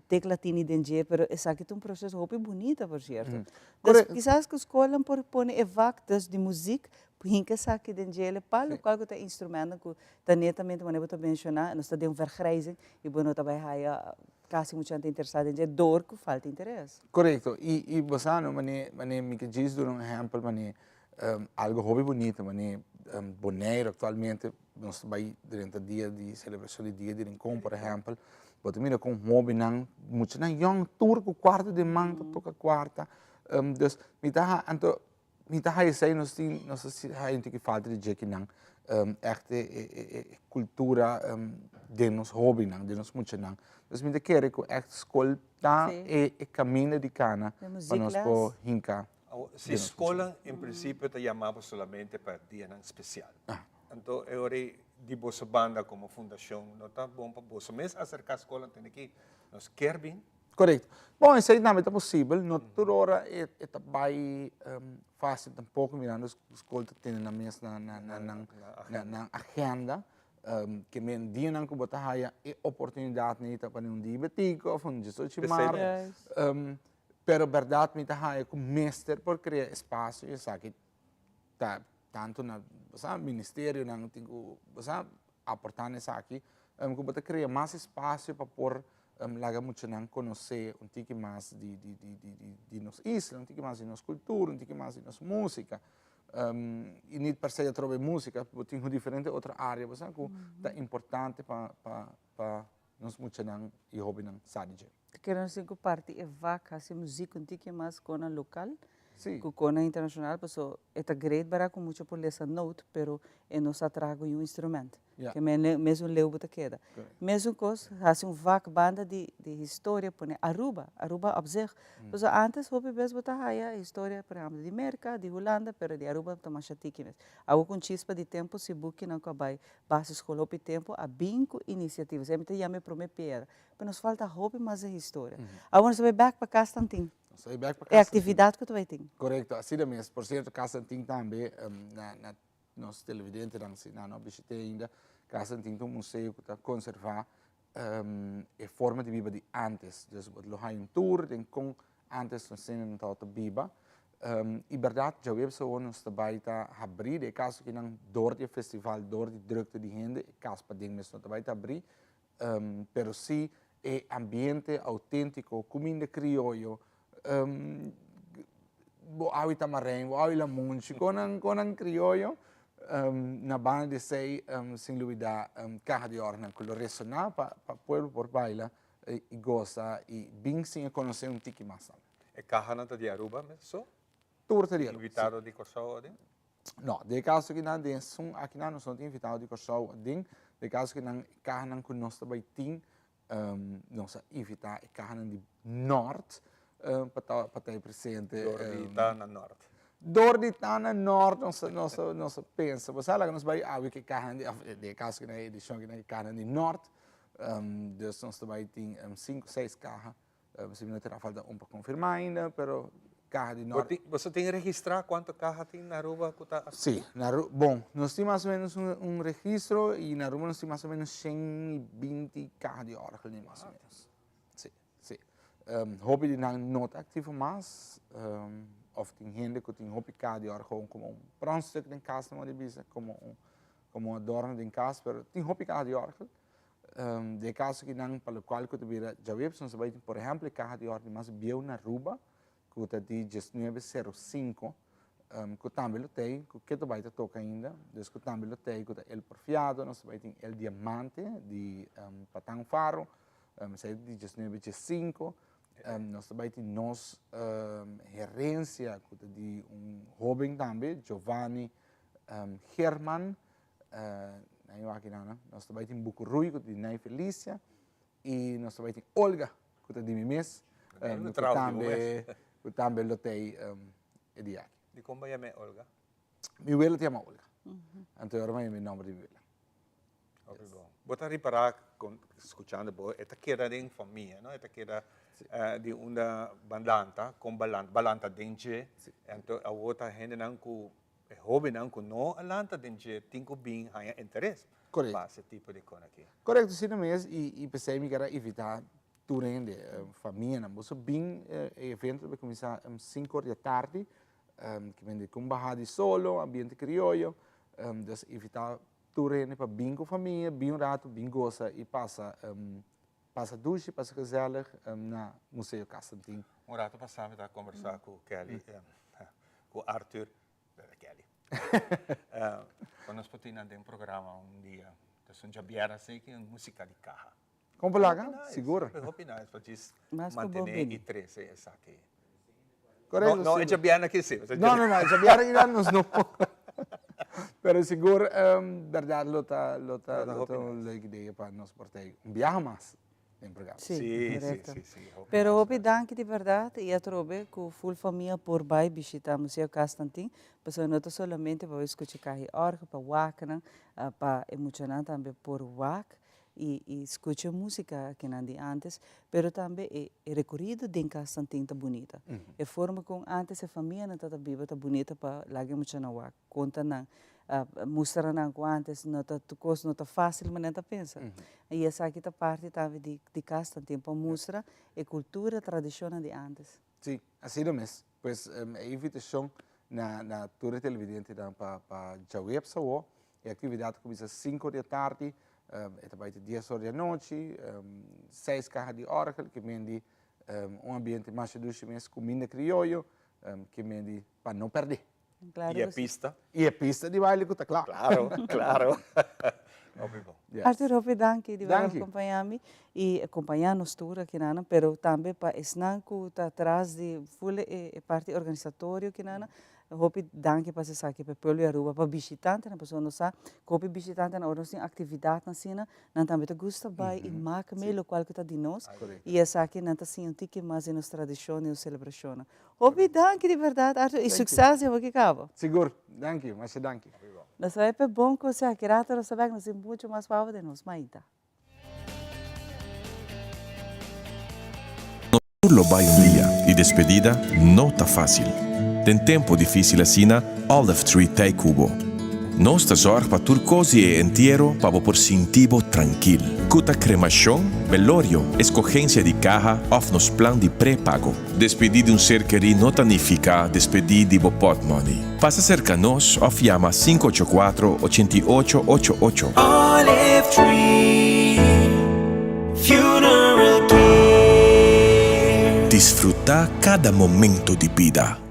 tecla tini den dje, pero esaki ta un proceso hopi bunita por cierto. Dus kisas ku skolnan por pone e vak dus di muziek, hinka esaki den djele pa lokual ku ta instrumentonan ku ta netamente manera bo ta menciona, nos ta den un vergrijzing i bo no ta bai haya kasi muchanan ta interesa den dje door ku falta interes. Korekto, i bo sa no mane mane mi ke djis duna un ehempel mane Algo hopi bunito mane Bonaire actualmente nos ta bai drenta dia di celebracion di dia di Rincon por ehempel bo ta mira con hobennan muchanan yong tur cu cuarta den man ta toca cuarta dus mi ta anto mi ta haya esey nos tin nos ta haya un tiki falta di djekinan echt e cultura den nos hobennan den nos muchanan dus mi ta kere cu echt scol ta e caminda di cana pa nos por hinca. Si skolnan en prinsipio ta yama bo solamente pa dianan spesial. Anto e ora ei di boso banda komo fundashon no ta bon pa boso mes aserká skolnan tende ki nos kier bin? Korekto. Bon, esei tambe ta posibel. No tur ora e ta bai fásil tampoko mirando skol ta tene nan mes na nan agenda. Ke men dianan ku bo ta haya e oportunidat nei ta pa un dia betico òf un diesocho di mart. Pero berdad mi ta haya cu mester por crea espacio y esaki ta tanto na bo sa ministerionan tin cu bo sa aporta na esaki cu bo ta crea mas espacio pa por laga muchanan conoce un tiki mas di di di di di nos isla, un tiki mas di nos cultura, un tiki mas di nos musica y nit per se atrobe musica, bo tin diferente otro area bo sa cu ta importante pa pa pa nos muchanan y hobennan sa di dje. Ta kere nos tin ku parti e vak hasi muzik un tiki mas kona lokal. Ku kona internashonal paso e ta great bara ku mucha por lesa note pero e no sa traha ku niun instrument. Ke men mesun leu bo ta keda. Mesun kos hasi un vak banda di di historia pone Aruba, Aruba op zich. Pasobra antes hopi bes bo ta haya historia por ehempel di Merka, di Hulanda pero di Aruba ta masha tiki mes. Awo ku un chispa di tempo si bukinan ku a bai basisschool hopi tempo a bin ku inisiativa. Esei mi ta yama e prome piedra. Pero nos falta hopi mas den historia. Awo nos ta bai bek pa Cas Tantin. Nos ta bai bek pa E Cas Tantin. actividad ku ta bai tin. Korekto, asina mes. Por sierto Cas Tantin tambe na na Nos televidentenan si nan no a bishit'é ainda, Casa Antin ta un museo ku ta konservá e forma di biba di ántes. Dus bo lo haña un tour den kon ántes nos hendenan tabata biba. I bèrdat djaweps awor nos ta bai ta habrí, den e kaso ki nan dor di e festival, dor di drukte di hende, e kas paden mes no ta bai ta habrí. Pero si e ambiente auténtiko, kuminda krioyo, bo awi tamarein, bo awi lamunchi, konan konan krioyo na banda di esei sin lubida kaha di òrnan ku lo resoná pa pa pueblo por baila i gosa i bin siña konosé un tiki mas tambe. E kahanan ta di Aruba mes so? Tur ta di Aruba, si. Invitado di Kòrsou aden? No, den e kaso akinan, den esun akinan nos no tin invitado di Kòrsou aden. Den e kaso akinan e kahanan ku nos ta bai tin Nos a invitá e kahanan di Nort pa ta pa ta e presente. Dor di ta na Nort. Dor di ta na Nort nos a nos a nos a pensa bo sa laga nos bai awe ku e kahanan di òf den e kaso ku nan e edishon ku nan e kahanan di Nort. Dus nos ta bai tin sinku seis kaha Si mi no tira falta un pa konfirmá ainda, pero kaha di Nort. Boso tin registrá kuantu kaha tin na Aruba ku ta aktivo? Sí, na Aruba, bon, nos tin mas o ménos un registro i na Aruba nos tin mas o ménos 120 kaha di òrgel ni mas o ménos. Sí, sí. Hopi di nan no ta aktivo mas, òf tin hende ku tin hopi kaha di òrgel komo un pronkstuk den kas, nan por bisa, komo un komo un adorno den kas, pero tin hopi kaha di òrgel. Den e kaso aki nan pa lokual ku ta bira djaweps nos a bai tin por ehèmpel e kaha di òrdi mas bieu na Aruba ku ta di diesnuebe sero sinku ku tambe lo tei ku ke ta bai ta toka ainda dus ku tambe lo tei ku ta El Porfiado nos a bai tin El Diamante di Patan Faro esei ta di diesnuebe diesinku nos ta bai tin nos herensia ku ta di un hoben tambe Giovanni Geerman Nan yo aki nan, nos ta bai tin Bucurui ku ta di Nay Felicia i nos ta bai tin Olga ku ta di mi mes, ku tambe ku tambe lo tei e dia aki. Dikon bo yam'é Olga? Mi wela ta yama Olga. Anto ora mi a yama e nòmber di mi wela. Hopi bon. Bo ta ripará kon skuchando bo e ta keda den famia no, e ta keda di unda bandanta kon balanta, balanta den dje, anto awor ta hendenan ku E hobennan ku no a lanta den dje tin ku bin haña interes pa ese tipo di kon aki. Korekto, asina mes, i p'esei mi kere invitá tur hende, famianan, boso bin e evento ta bai kuminsá sinku or di atardi, ki bende ku un baha di solo, ambiente krioyo, dus invitá tur hende pa bin ku famia, bin un ratu, bin gosa i pasa pasa dushi, pasa gezellig na Museo Castantin. Un ratu pasá mi ta kombersá ku Kelly, ku Arthur, berde Kelly. Ku nos por tin nan den programa un dia, dus un djabièrnè así ki un músika di kaha. Kon por laga? Sigur. Hopi nice pa djis mantené i trese esaki. Korekto. No, no e djabièrnè aki sí. No, no, no, e djabièrnè aki nan nos no por. Pero sigur bèrdat lo ta, lo ta, lo ta un leuk idea pa nos por ta un biaha mas den programa. Sí, korekto. Pero hopi danki di bèrdat i atrobe ku ful famia por bai bishita Museo Cas Tantin, pasobra no ta solamente pa bai skucha kahi òrgel, pa wak nan, pa e muchanan tambe por wak i i skucha músika kinan di ántes, pero tambe e e rekorido den Cas Tantin ta bunita. E forma kon ántes e famianan ta ta biba ta bunita pa laga e muchanan wak, konta nan, mustra nan ku ántes no ta tur kos no ta fásil manera nan ta pensa. I esaki ta parti tambe di di Cas Tantin pa mustra e kultura, tradishonnan di ántes. Sí, asina mes. Pues e invitashon na na tur e televidentenan pa pa djaweps awo. E aktividat ta kuminsá sinku or di atardi, e ta bai te dies or di anochi, seis kaha di òrgel ke mendi un ambiente masha dushi mes, kuminda krioyo ke mendi pa no pèrdè. I e pista? I e pista di baile ku ta kla. Klaro, klaro. Arthur, hopi danki di ber a acompaña mi y acompaña nos tur aki nan, pero tambe pa esnan cu ta tras di full e parti organisatorio aki nan. Hopi danki pa esaki pa pueblo di Aruba, pa bishitantenan, pasobra nos sa cu hopi bishitantenan ora nos tin actividadnan asina, nan tambe ta gusta bay y maak mee locual cu ta di nos y esaki nan ta siña un tiki mas di nos tradicion y nos celebracionnan. Hopi danki di berdad Arthur y succes di awor cabo. Sigur, danki, masha danki. Nos ta bay pa e bon cos aki rato nos ta bek, nos tin mucho mas pa di nos mainta. Tur lo bai un dia y despedida no ta facil. Den tempo dificil asina, Olive Tree t'ey cu bo. Nos ta zorg pa tur cos di e entiero pa bo por sinti bo trankil. Cu ta cremacion, velorio, escogencia di caha of nos plan di prepago. Despedi di un ser keri no ta nifica despedi di bo potmoney. Pasa cerca nos of yama 584 88 88. Olive Tree Funeral Care. Disfruta cada momento di bida.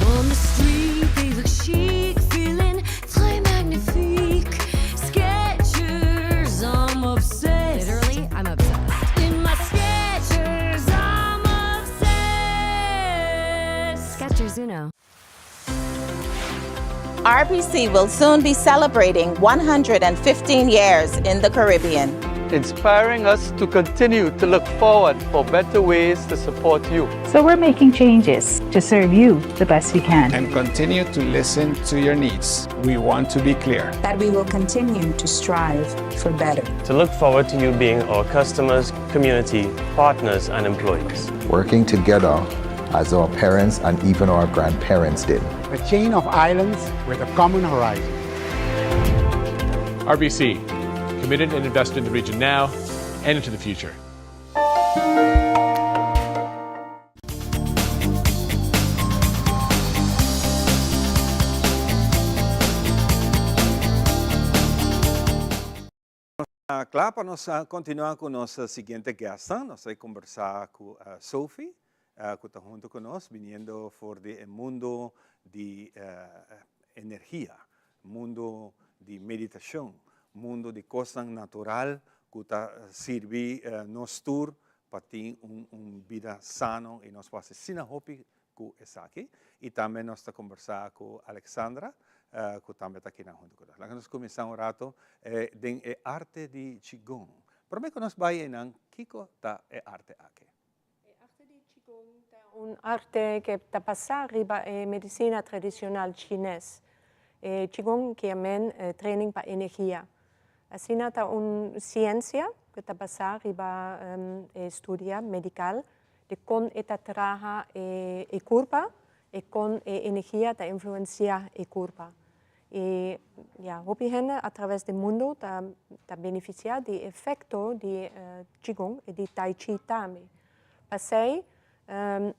On the street, they look chic, feeling très magnifique. Skechers, I'm obsessed. Literally, I'm obsessed. In my Skechers, I'm obsessed. Skechers Uno. RBC will soon be celebrating 115 years in the Caribbean. Inspiring us to continue to look forward for better ways to support you. So we're making changes to serve you the best we can. And continue to listen to your needs. We want to be clear. That we will continue to strive for better. To look forward to you being our customers, community, partners, and employees. Working together as our parents and even our grandparents did. A chain of islands with a common horizon. RBC, committed and invested in the region now and into the future. Cla pa nos continua cu nos siguiente guest. Nos ta conversa cu Sophie, cu ta hunto cu nos, biniendo for di e mundo di energia, mundo di meditacion, mundo di cosnan natural cu ta sirbi nos tur pa tin un bida sano y nos por haci asina hopi cu esaki. Y tambe nos ta conversa cu Alexandra, cu tambe ta akinan hunto cu nos. Laga nos cuminsa un rato den e arte di Qigong. Prome cu nos bay eynan, kico ta e arte aki? E arte di Qigong ta un arte cu ta basa riba e medicina tradicional Chines. E Qigong kier men training pa energia. Asina ta un ciencia cu ta basa riba e studia medical di con e ta traha e curpa y con e energia ta influencia e curpa. Y ya, hopi hende a traves di mundo ta ta beneficia di efecto di Qigong y di Tai Chi tambe. P'esey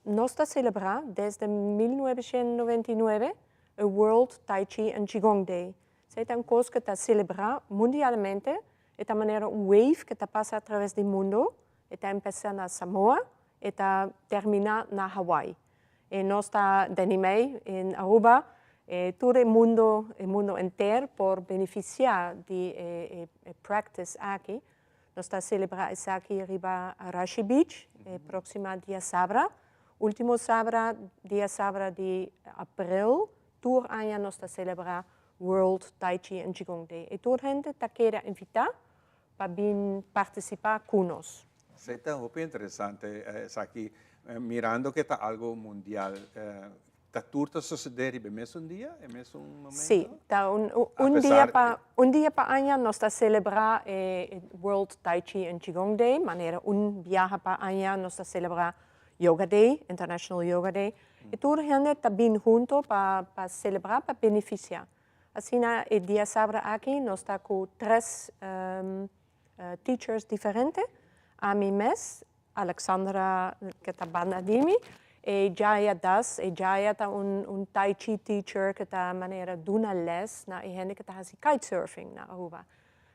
nos ta celebra desde 1999 e World Tai Chi and Qigong Day. Esey ta un cos cu ta celebra mundialmente, e ta manera un wave cu ta pasa a traves di mundo. E ta empesa na Samoa, e ta termina na Hawaii. E nos ta den mei in Aruba, e tur e mundo, e mundo enter por beneficia di e, e, e practice aki. Nos ta celebra esaki riba Arashi Beach, e proximo diasabra. Ultimo sabra, diasabra di april, tur aña nos ta celebra World Tai Chi and Qigong Day. E tur hende ta keda invita pa bin participa cu nos. Esey ta hopi interesante, esaki, mirando cu ta algo mundial, ta tur ta sucede riba e mesun dia, e mesun momento? Si, ta un dia pa un dia pa aña nos ta celebra e World Tai Chi and Qigong Day, manera un biaha pa aña nos ta celebra Yoga Day, International Yoga Day. E tur hende ta bin hunto pa pa celebra, pa beneficia. Asina e diasabra aki nos ta cu tres teachers diferente. Ami mes, Alexandra cu ta banda di mi, y Jaya Das. E Jaya ta un Tai Chi teacher cu ta manera duna les na e hende cu ta haci kitesurfing na Aruba.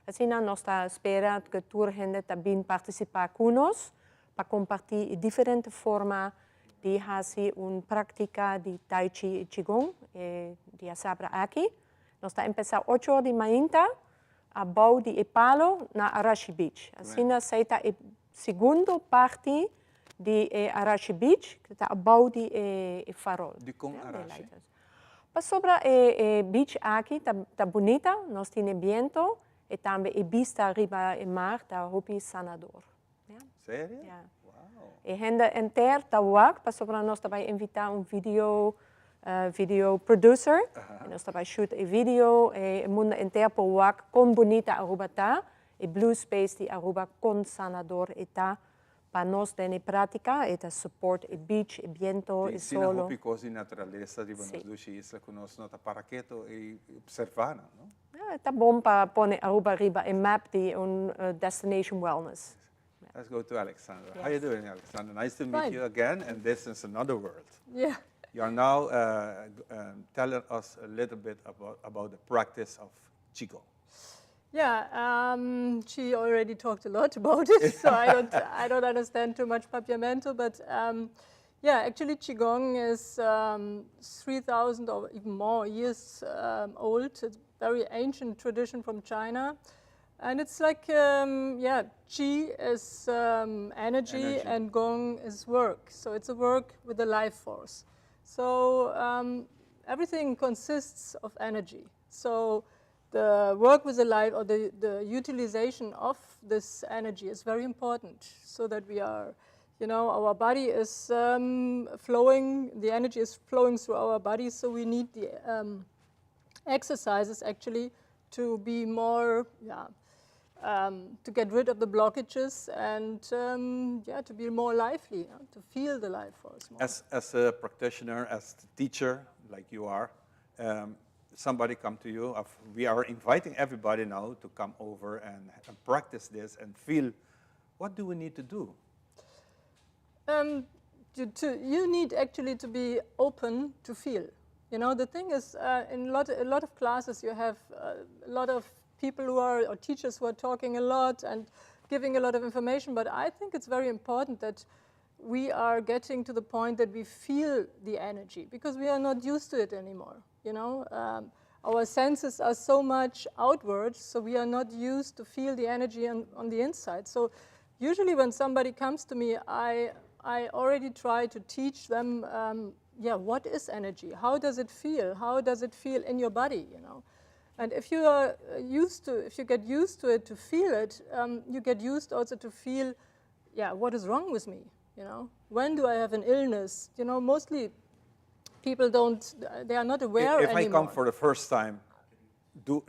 Asina nos ta spera cu tur hende ta bin participa cu nos pa comparti e diferente forma di haci un practica di Tai Chi y Qigong e diasabra aki. Nos ta empeza 8 or di mainta abou di e palo na Arashi Beach. Asina esey ta e segundo parti di e Arashi Beach, cu ta abou di e farol. Di con Arashi? Pasobra e beach aki ta bunita, nos tin e biento y tambe e bista riba e mar ta hopi sanador. Serio? Ja. Wow. E hende enter ta wak pasobra nos ta bay invita un video producer. Y nos ta bay shoot e video e mundo enter por wak con bunita Aruba ta, e blue space di Aruba con sanador e ta pa nos den e practica, e ta support e beach, e biento, e Tin solo. Hopi cos di naturalesa riba nos dushi isla cu nos no ta para keto y observa nan, no? Ja, ta bon pa pone Aruba riba e map di un destination wellness. Let's go to Alexandra. How you doing, Alexandra? Nice to meet Fine. You again, and this is another world. Yeah. You are now telling us a little bit about the practice of Qigong. Yeah, she already talked a lot about it, so I don't understand too much Papiamento, but yeah, actually Qigong is 3,000 or even more years old. It's a very ancient tradition from China. And it's like, yeah, Qi is energy, Energy. And Gong is work. So it's a work with the life force. So everything consists of energy. So the work with the life or the utilization of this energy is very important so that we are, our body is flowing, the energy is flowing through our body, so we need the exercises actually to be more, yeah, to get rid of the blockages and yeah, to be more lively, to feel the life force more. As a practitioner, as a teacher, like you are, somebody come to you. We are inviting everybody now to come over and practice this and feel, what do we need to do? You need actually to be open to feel. The thing is, in a lot of classes you have a lot of people who are, or teachers who are talking a lot and giving a lot of information, but I think it's very important that we are getting to the point that we feel the energy, because we are not used to it anymore. Our senses are so much outward, so we are not used to feel the energy on the inside. So usually when somebody comes to me, I already try to teach them, yeah, what is energy? How does it feel? How does it feel in your body? And if you get used to it, to feel it, you get used also to feel, yeah, what is wrong with me? When do I have an illness? Mostly people don't, they are not aware If I anymore. Come for the first time, do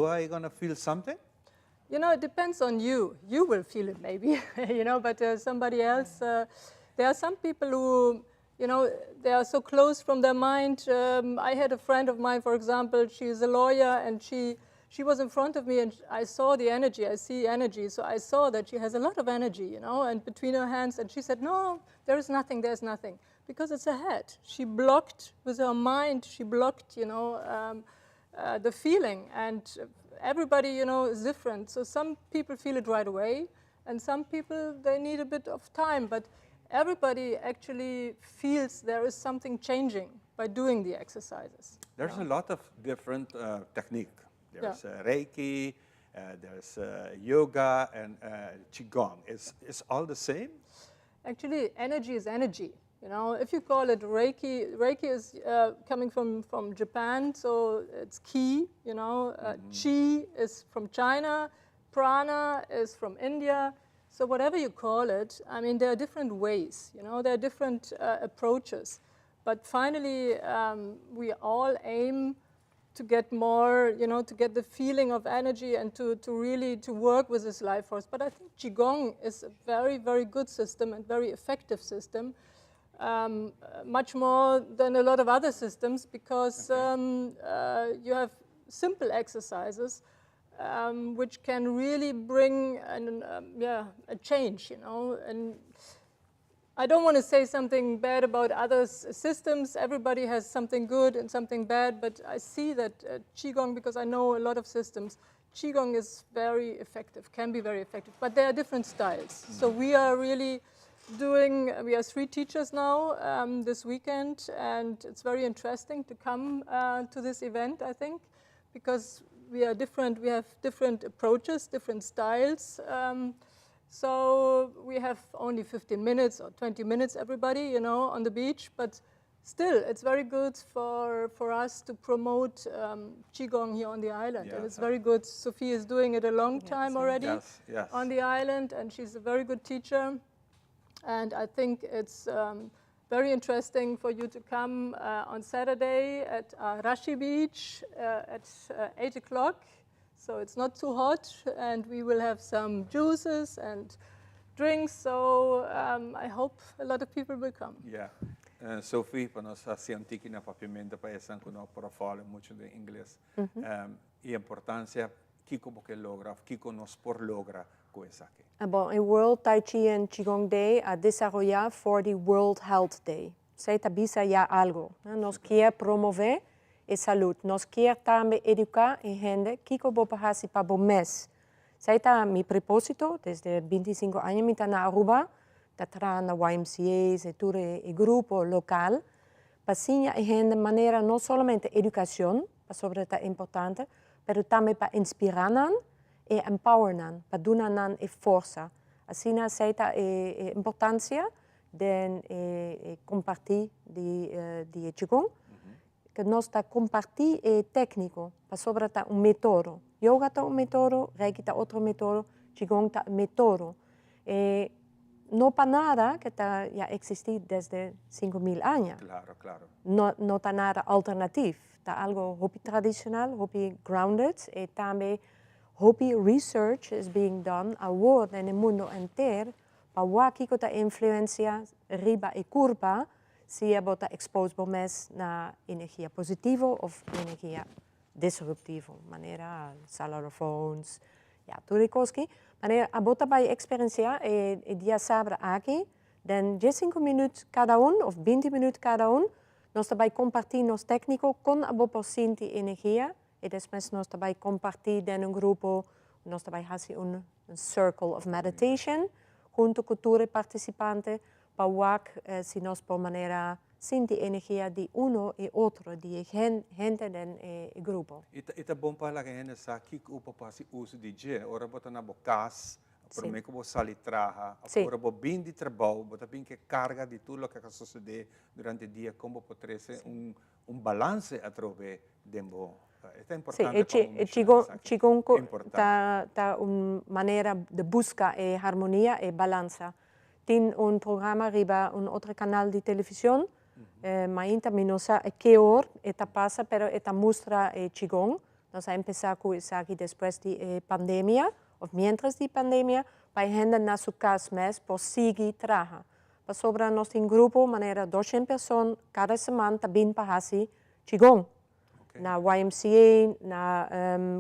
I gonna feel something? It depends on you. You will feel it maybe, but somebody else, there are some people who, they are so close from their mind. I had a friend of mine, for example, she is a lawyer and she was in front of me and I saw the energy. I see energy. So I saw that she has a lot of energy, and between her hands, and she said, "No, there is nothing, there's nothing." Because it's a head. She blocked with her mind, she blocked the feeling. And everybody is different. So some people feel it right away, and some people, they need a bit of time. But everybody actually feels there is something changing by doing the exercises. There's a lot of different technique. There's Reiki, there's yoga, and Qigong. Is all the same? Actually, energy is energy. If you call it Reiki, Reiki is coming from Japan, so it's ki. Qi is from China, Prana is from India. So whatever you call it, I mean, there are different ways, there are different approaches. But finally, we all aim to get more, to get the feeling of energy and to really to work with this life force. But I think Qigong is a very, very good system and very effective system. Much more than a lot of other systems because you have simple exercises which can really bring yeah, a change. And I don't want to say something bad about other systems. Everybody has something good and something bad, but I see that Qigong, because I know a lot of systems, Qigong is very effective, can be very effective, but there are different styles. So we are really doing, we are three teachers now this weekend, and it's very interesting to come to this event, I think, because we are different, we have different approaches, different styles. So we have only 15 minutes or 20 minutes, everybody on the beach, but still, it's very good for us to promote Qigong here on the island. And it's very good. Sophie is doing it a long time already on the island, and she's a very good teacher. And I think it's very interesting for you to come on Saturday at Arashi Beach at 8 o'clock. So it's not too hot, and we will have some juices and drinks. So I hope a lot of people will come. Yeah. Sophie, pa nos hasi un tiki na papiamento pa esnan cu no por fala mucho di ingles. E importancia, kico bo logra, kico nos por logra cu esaki. Ah, bon, e World Tai Chi and Qigong Day a desaroya for di World Health Day. Esey ta bisa ya algo. Nos kier promove e salud. Nos kier tambe educa e hende kico bo por hasi pa bo mes. Esey ta mi proposito, desde 25 aña mi ta na Aruba, ta traha na YMCA, e tur e grupo local, pa siña e hende manera no solamente educacion, pasobra ta importante, pero tambe pa inspira nan y empower nan, pa duna nan e forsa. Asina esey ta e importancia di e, comparti di Qigong, cu nos ta comparti e tecnica, pasobra ta un metodo. Yoga ta un metodo, Reiki ta otro metodo, Qigong ta un metodo. E no pa nada cu ta ya existi desde 5.000 aña. No, no ta nada alternativo. Ta algo hopi tradicional, hopi grounded y tambe hopi research is being done awor den mundo entero pa wak kico ta influencia riba e curpa si bo ta expose bo mes na energia positivo of energia disruptivo, manera cellular phones, ja, tur e cos aki. Manera abo ta bay experiencia e diasabra aki, den 15 minuut cada un, of 20 minuut cada un, nos ta bay comparti nos tecnica con abo por sinti energia, y despues nos ta bay comparti den un grupo, nos ta bay haci un circle of meditation, hunto cu tur participante, pa wak si nos por manera sinti energia di uno y otro, di hende den e grupo. E ta bon pa e hende sa kico pa hasi uso di dje. Ora bo ta na bo cas, prome cu bo sali traha, ora bo bin di trabou, bo ta bin cu carga di tur loke a sucede durante e dia, con por trece un balance atrobe den bo. Ta importante. Si, e Qigong ta un manera di busca e harmonia y balansa. Tin un programa riba un otro canal di television, ma ainda mi no sa ki ora e ta pasa, pero e ta mustra e Qigong. Nos a cuminsa cu esaki despues di pandemia, of mientras di pandemia, pa hende na su cas mes por sigui traha. Pasobra nos tin grupo, manera 200 persona, cada siman ta bin pa hasi Qigong. Na YMCA, na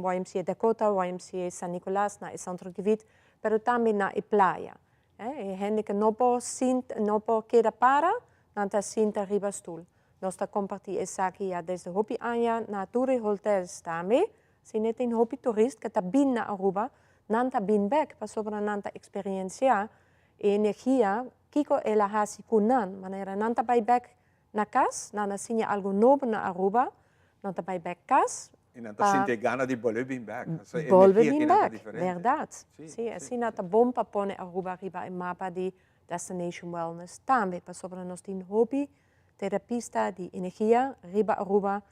YMCA Dakota, YMCA San Nicolas, na Centro Gebied, pero tambe na e playa. E hende cu no por sinta, no por keda para, nan ta sinta riba stoel. Nos ta comparti esaki ya desde hopi aña na tur hotels tambe. Si no tin hopi turista cu ta bin na Aruba, nan ta bin back, pasobra nan ta experiencia energia, kico el a hasi cu nan, manera nan ta bay back na cas, nan a siña algo nobo na Aruba, nan ta bay back cas. Y nan ta sinti gana di bolbe bin back. Bolbe bin back, berdad. Si, asina ta bon pa pone Aruba riba e mapa di Destination Wellness tambe, pasobra nos tin hopi terapista di energia riba Aruba,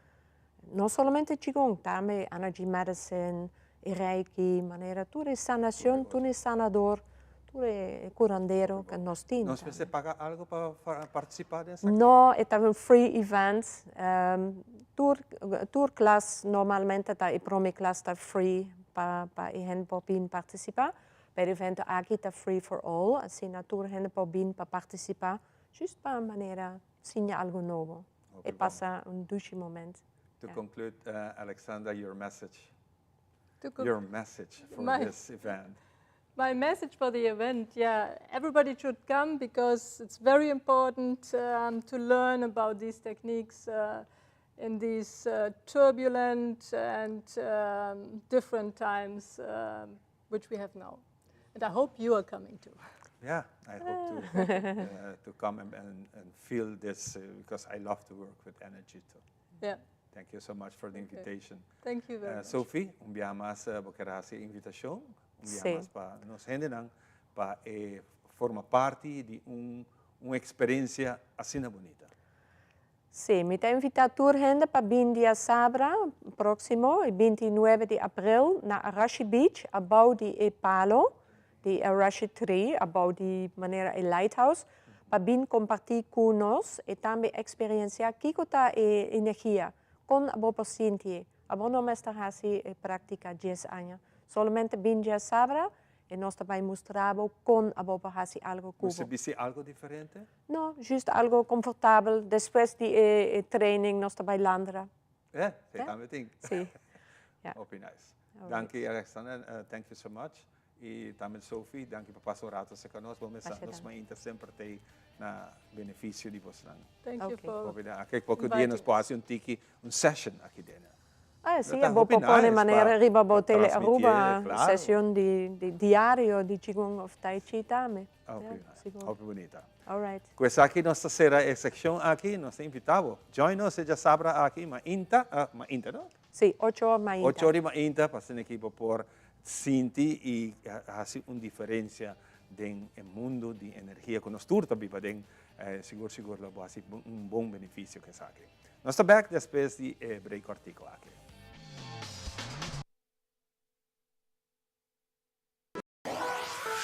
no solamente Qigong, tambe Energy Medicine, Reiki, manera tur e sanacion, tur e sanador, tur e curandero cu nos tin. Nos mester paga algo pa participa den esaki? No, ta un free event. Tur klas normalmente ta e prome klas ta free pa e hende por bin participa. Pero evento aki ta free for all, asina tur hende por bin pa participa. Just pa manera siña algo nobo e pasa un dushi moment. To conclude, Alexandra, your message. Your message for this event. My message for the event, yeah, everybody should come because it's very important um, to learn about these techniques uh, in these uh, turbulent and um, different times um, which we have now. And I hope you are coming too. Yeah, I hope to, uh, to come and, and, and feel this uh, because I love to work with energy too. Yeah. Thank you so much for the invitation. Thank you very uh, much. Sophie, un biaha mas uh, bo kier haci invitacion, un biaha mas pa nos hendenan pa e forma parti di un un experiencia asina bunita. Sí, mi ta invita tur hende pa bin diasabra proximo, e 29 di april, na Arashi Beach, abou di e palo di Arashi Tree, abou di manera e lighthouse, pa bin comparti cu nos y tambe experiencia kico ta e energia, con abo por sinti. Abo no mester haci e practica dies aña, solamente bin diasabra E nos ta bai mustra bo kon abo por hasi algo ku bo. Mester bisti algo diferente? No, just algo komfortabel. Despues di e training nos ta bai landra. Eh, esei tambe tin. Si. Ja. Hopi nice. Danki Alexander, thank you so much. I tambe Sophie, danki pa pasa un rato serka nos. Bo mester nos mainta semper t'ei na beneficio di bosnan. Thank you for Hopi danki. Poko dia nos por hasi un tiki, un session aki den. Ah, sí, bo por pone manera riba bo Tele Aruba session di diario di Qigong of Tai Chi tambe. Hopi bunita. All right. Ku esaki nos ta sera e sekshon aki, nos ta invita bo. Join nos e djasabra aki mainta, mainta no? Sí, ocho or mainta. Ocho or di mainta pa asina aki bo por sinti i hasi un diferensia den e mundu di energia ku nos tur ta biba den. Sigur sigur lo bo hasi un bon benefisio ku esaki. Nos ta bek despues di e break kortiku aki.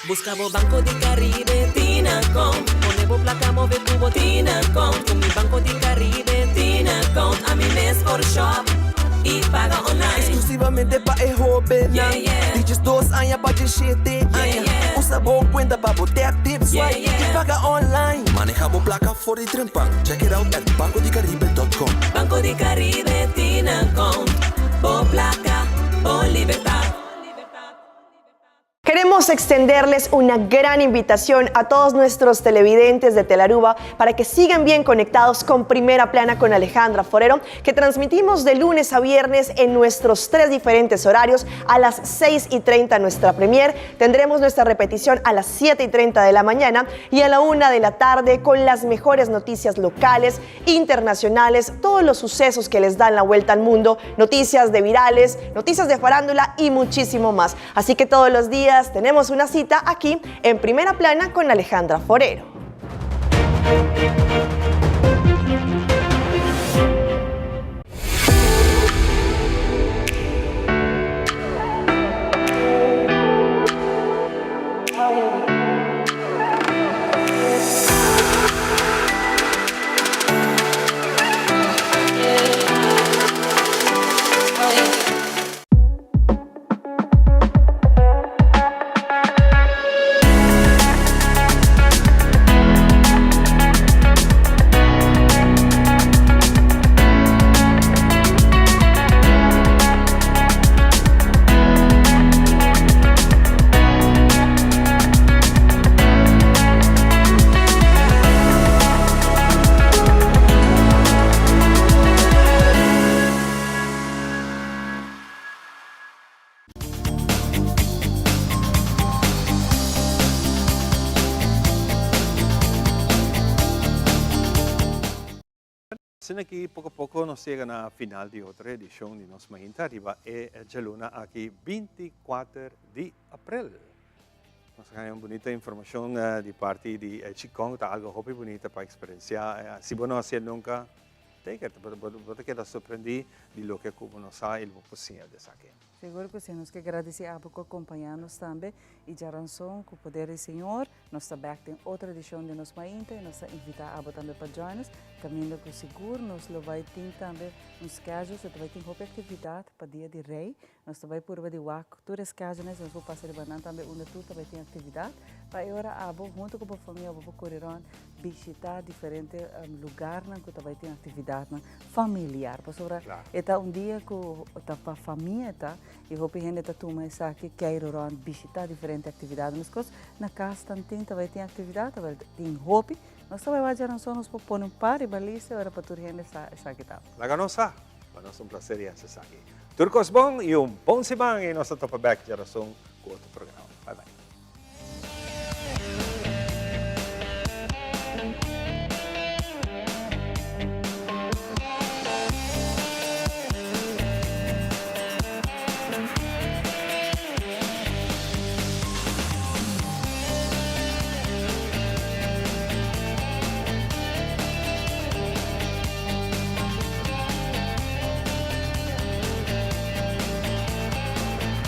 Buska bo Banco di Caribe Tinacom Pone bo plaka move ku bo Tinacom Ku mi Banco di Caribe Tinacom Ami mes por shop i paga online Exclusivamente pa e hobennan Di 12 aña pa 17 aña Usa bo cuenta pa bo tap tip swipe y paga online Maneha bo placa for di trempan. Check it out at bancodicaribe.com. Banco di Caribe tin account. Bo placa, bo libertad. Queremos extenderles una gran invitación a todos nuestros televidentes de Telaruba para que sigan bien conectados con Primera Plana con Alejandra Forero, que transmitimos de lunes a viernes en nuestros tres diferentes horarios a las 6 y 30 nuestra premier. Tendremos nuestra repetición a las 7 y 30 de la mañana y a la 1 de la tarde con las mejores noticias locales, internacionales, todos los sucesos que les dan la vuelta al mundo, noticias de virales, noticias de farándula y muchísimo más. Así que todos los días tenemos una cita aquí en Primera Plana con Alejandra Forero. Asina aki poko poko nos yega na final di otro edishon di nos Mainta riba e djaluna aki 24 di aprel. Nos a haña un bunita informashon di parti di Qigong, ta algo hopi bunita pa eksperensiá. Si bo no hasié nunka, take it, bo ta keda sorprendí di loke ku bo no sa i lo bo por siña di esaki. Sigur ku si, nos ke gradisí abo ku a kompañá nos tambe i djaranson ku poder di Señor nos ta bèk den otro edishon di nos mainta i nos ta invitá abo tambe pa join nos kaminda ku sigur nos lo bai tin tambe un schedule, so ta bai tin hopi aktividat pa dia di Rei. Nos ta bai purba di wak tur e schedules, nos por pasa riba nan tambe unda tur ta bai tin aktividat pa e ora abo huntu ku bo famia bo por kore rònt bishitá diferente lugarnan ku ta bai tin aktividatnan familiar pasobra e ta un dia ku ta pa famia ta i hopi hende ta tuma esaki keiru rònt bishitá diferente aktividatnan meskos na kas tantin ta bai tin aktividat ta bai tin hopi nos ta bai wak djaranson nos por pone un par riba lista e ora pa tur hende sa esaki ta. Laga nos sa. Pa nos ta un placer di haci esaki. Tur cos bon y un bon siman y nos ta topa bek djarason cu otro programa.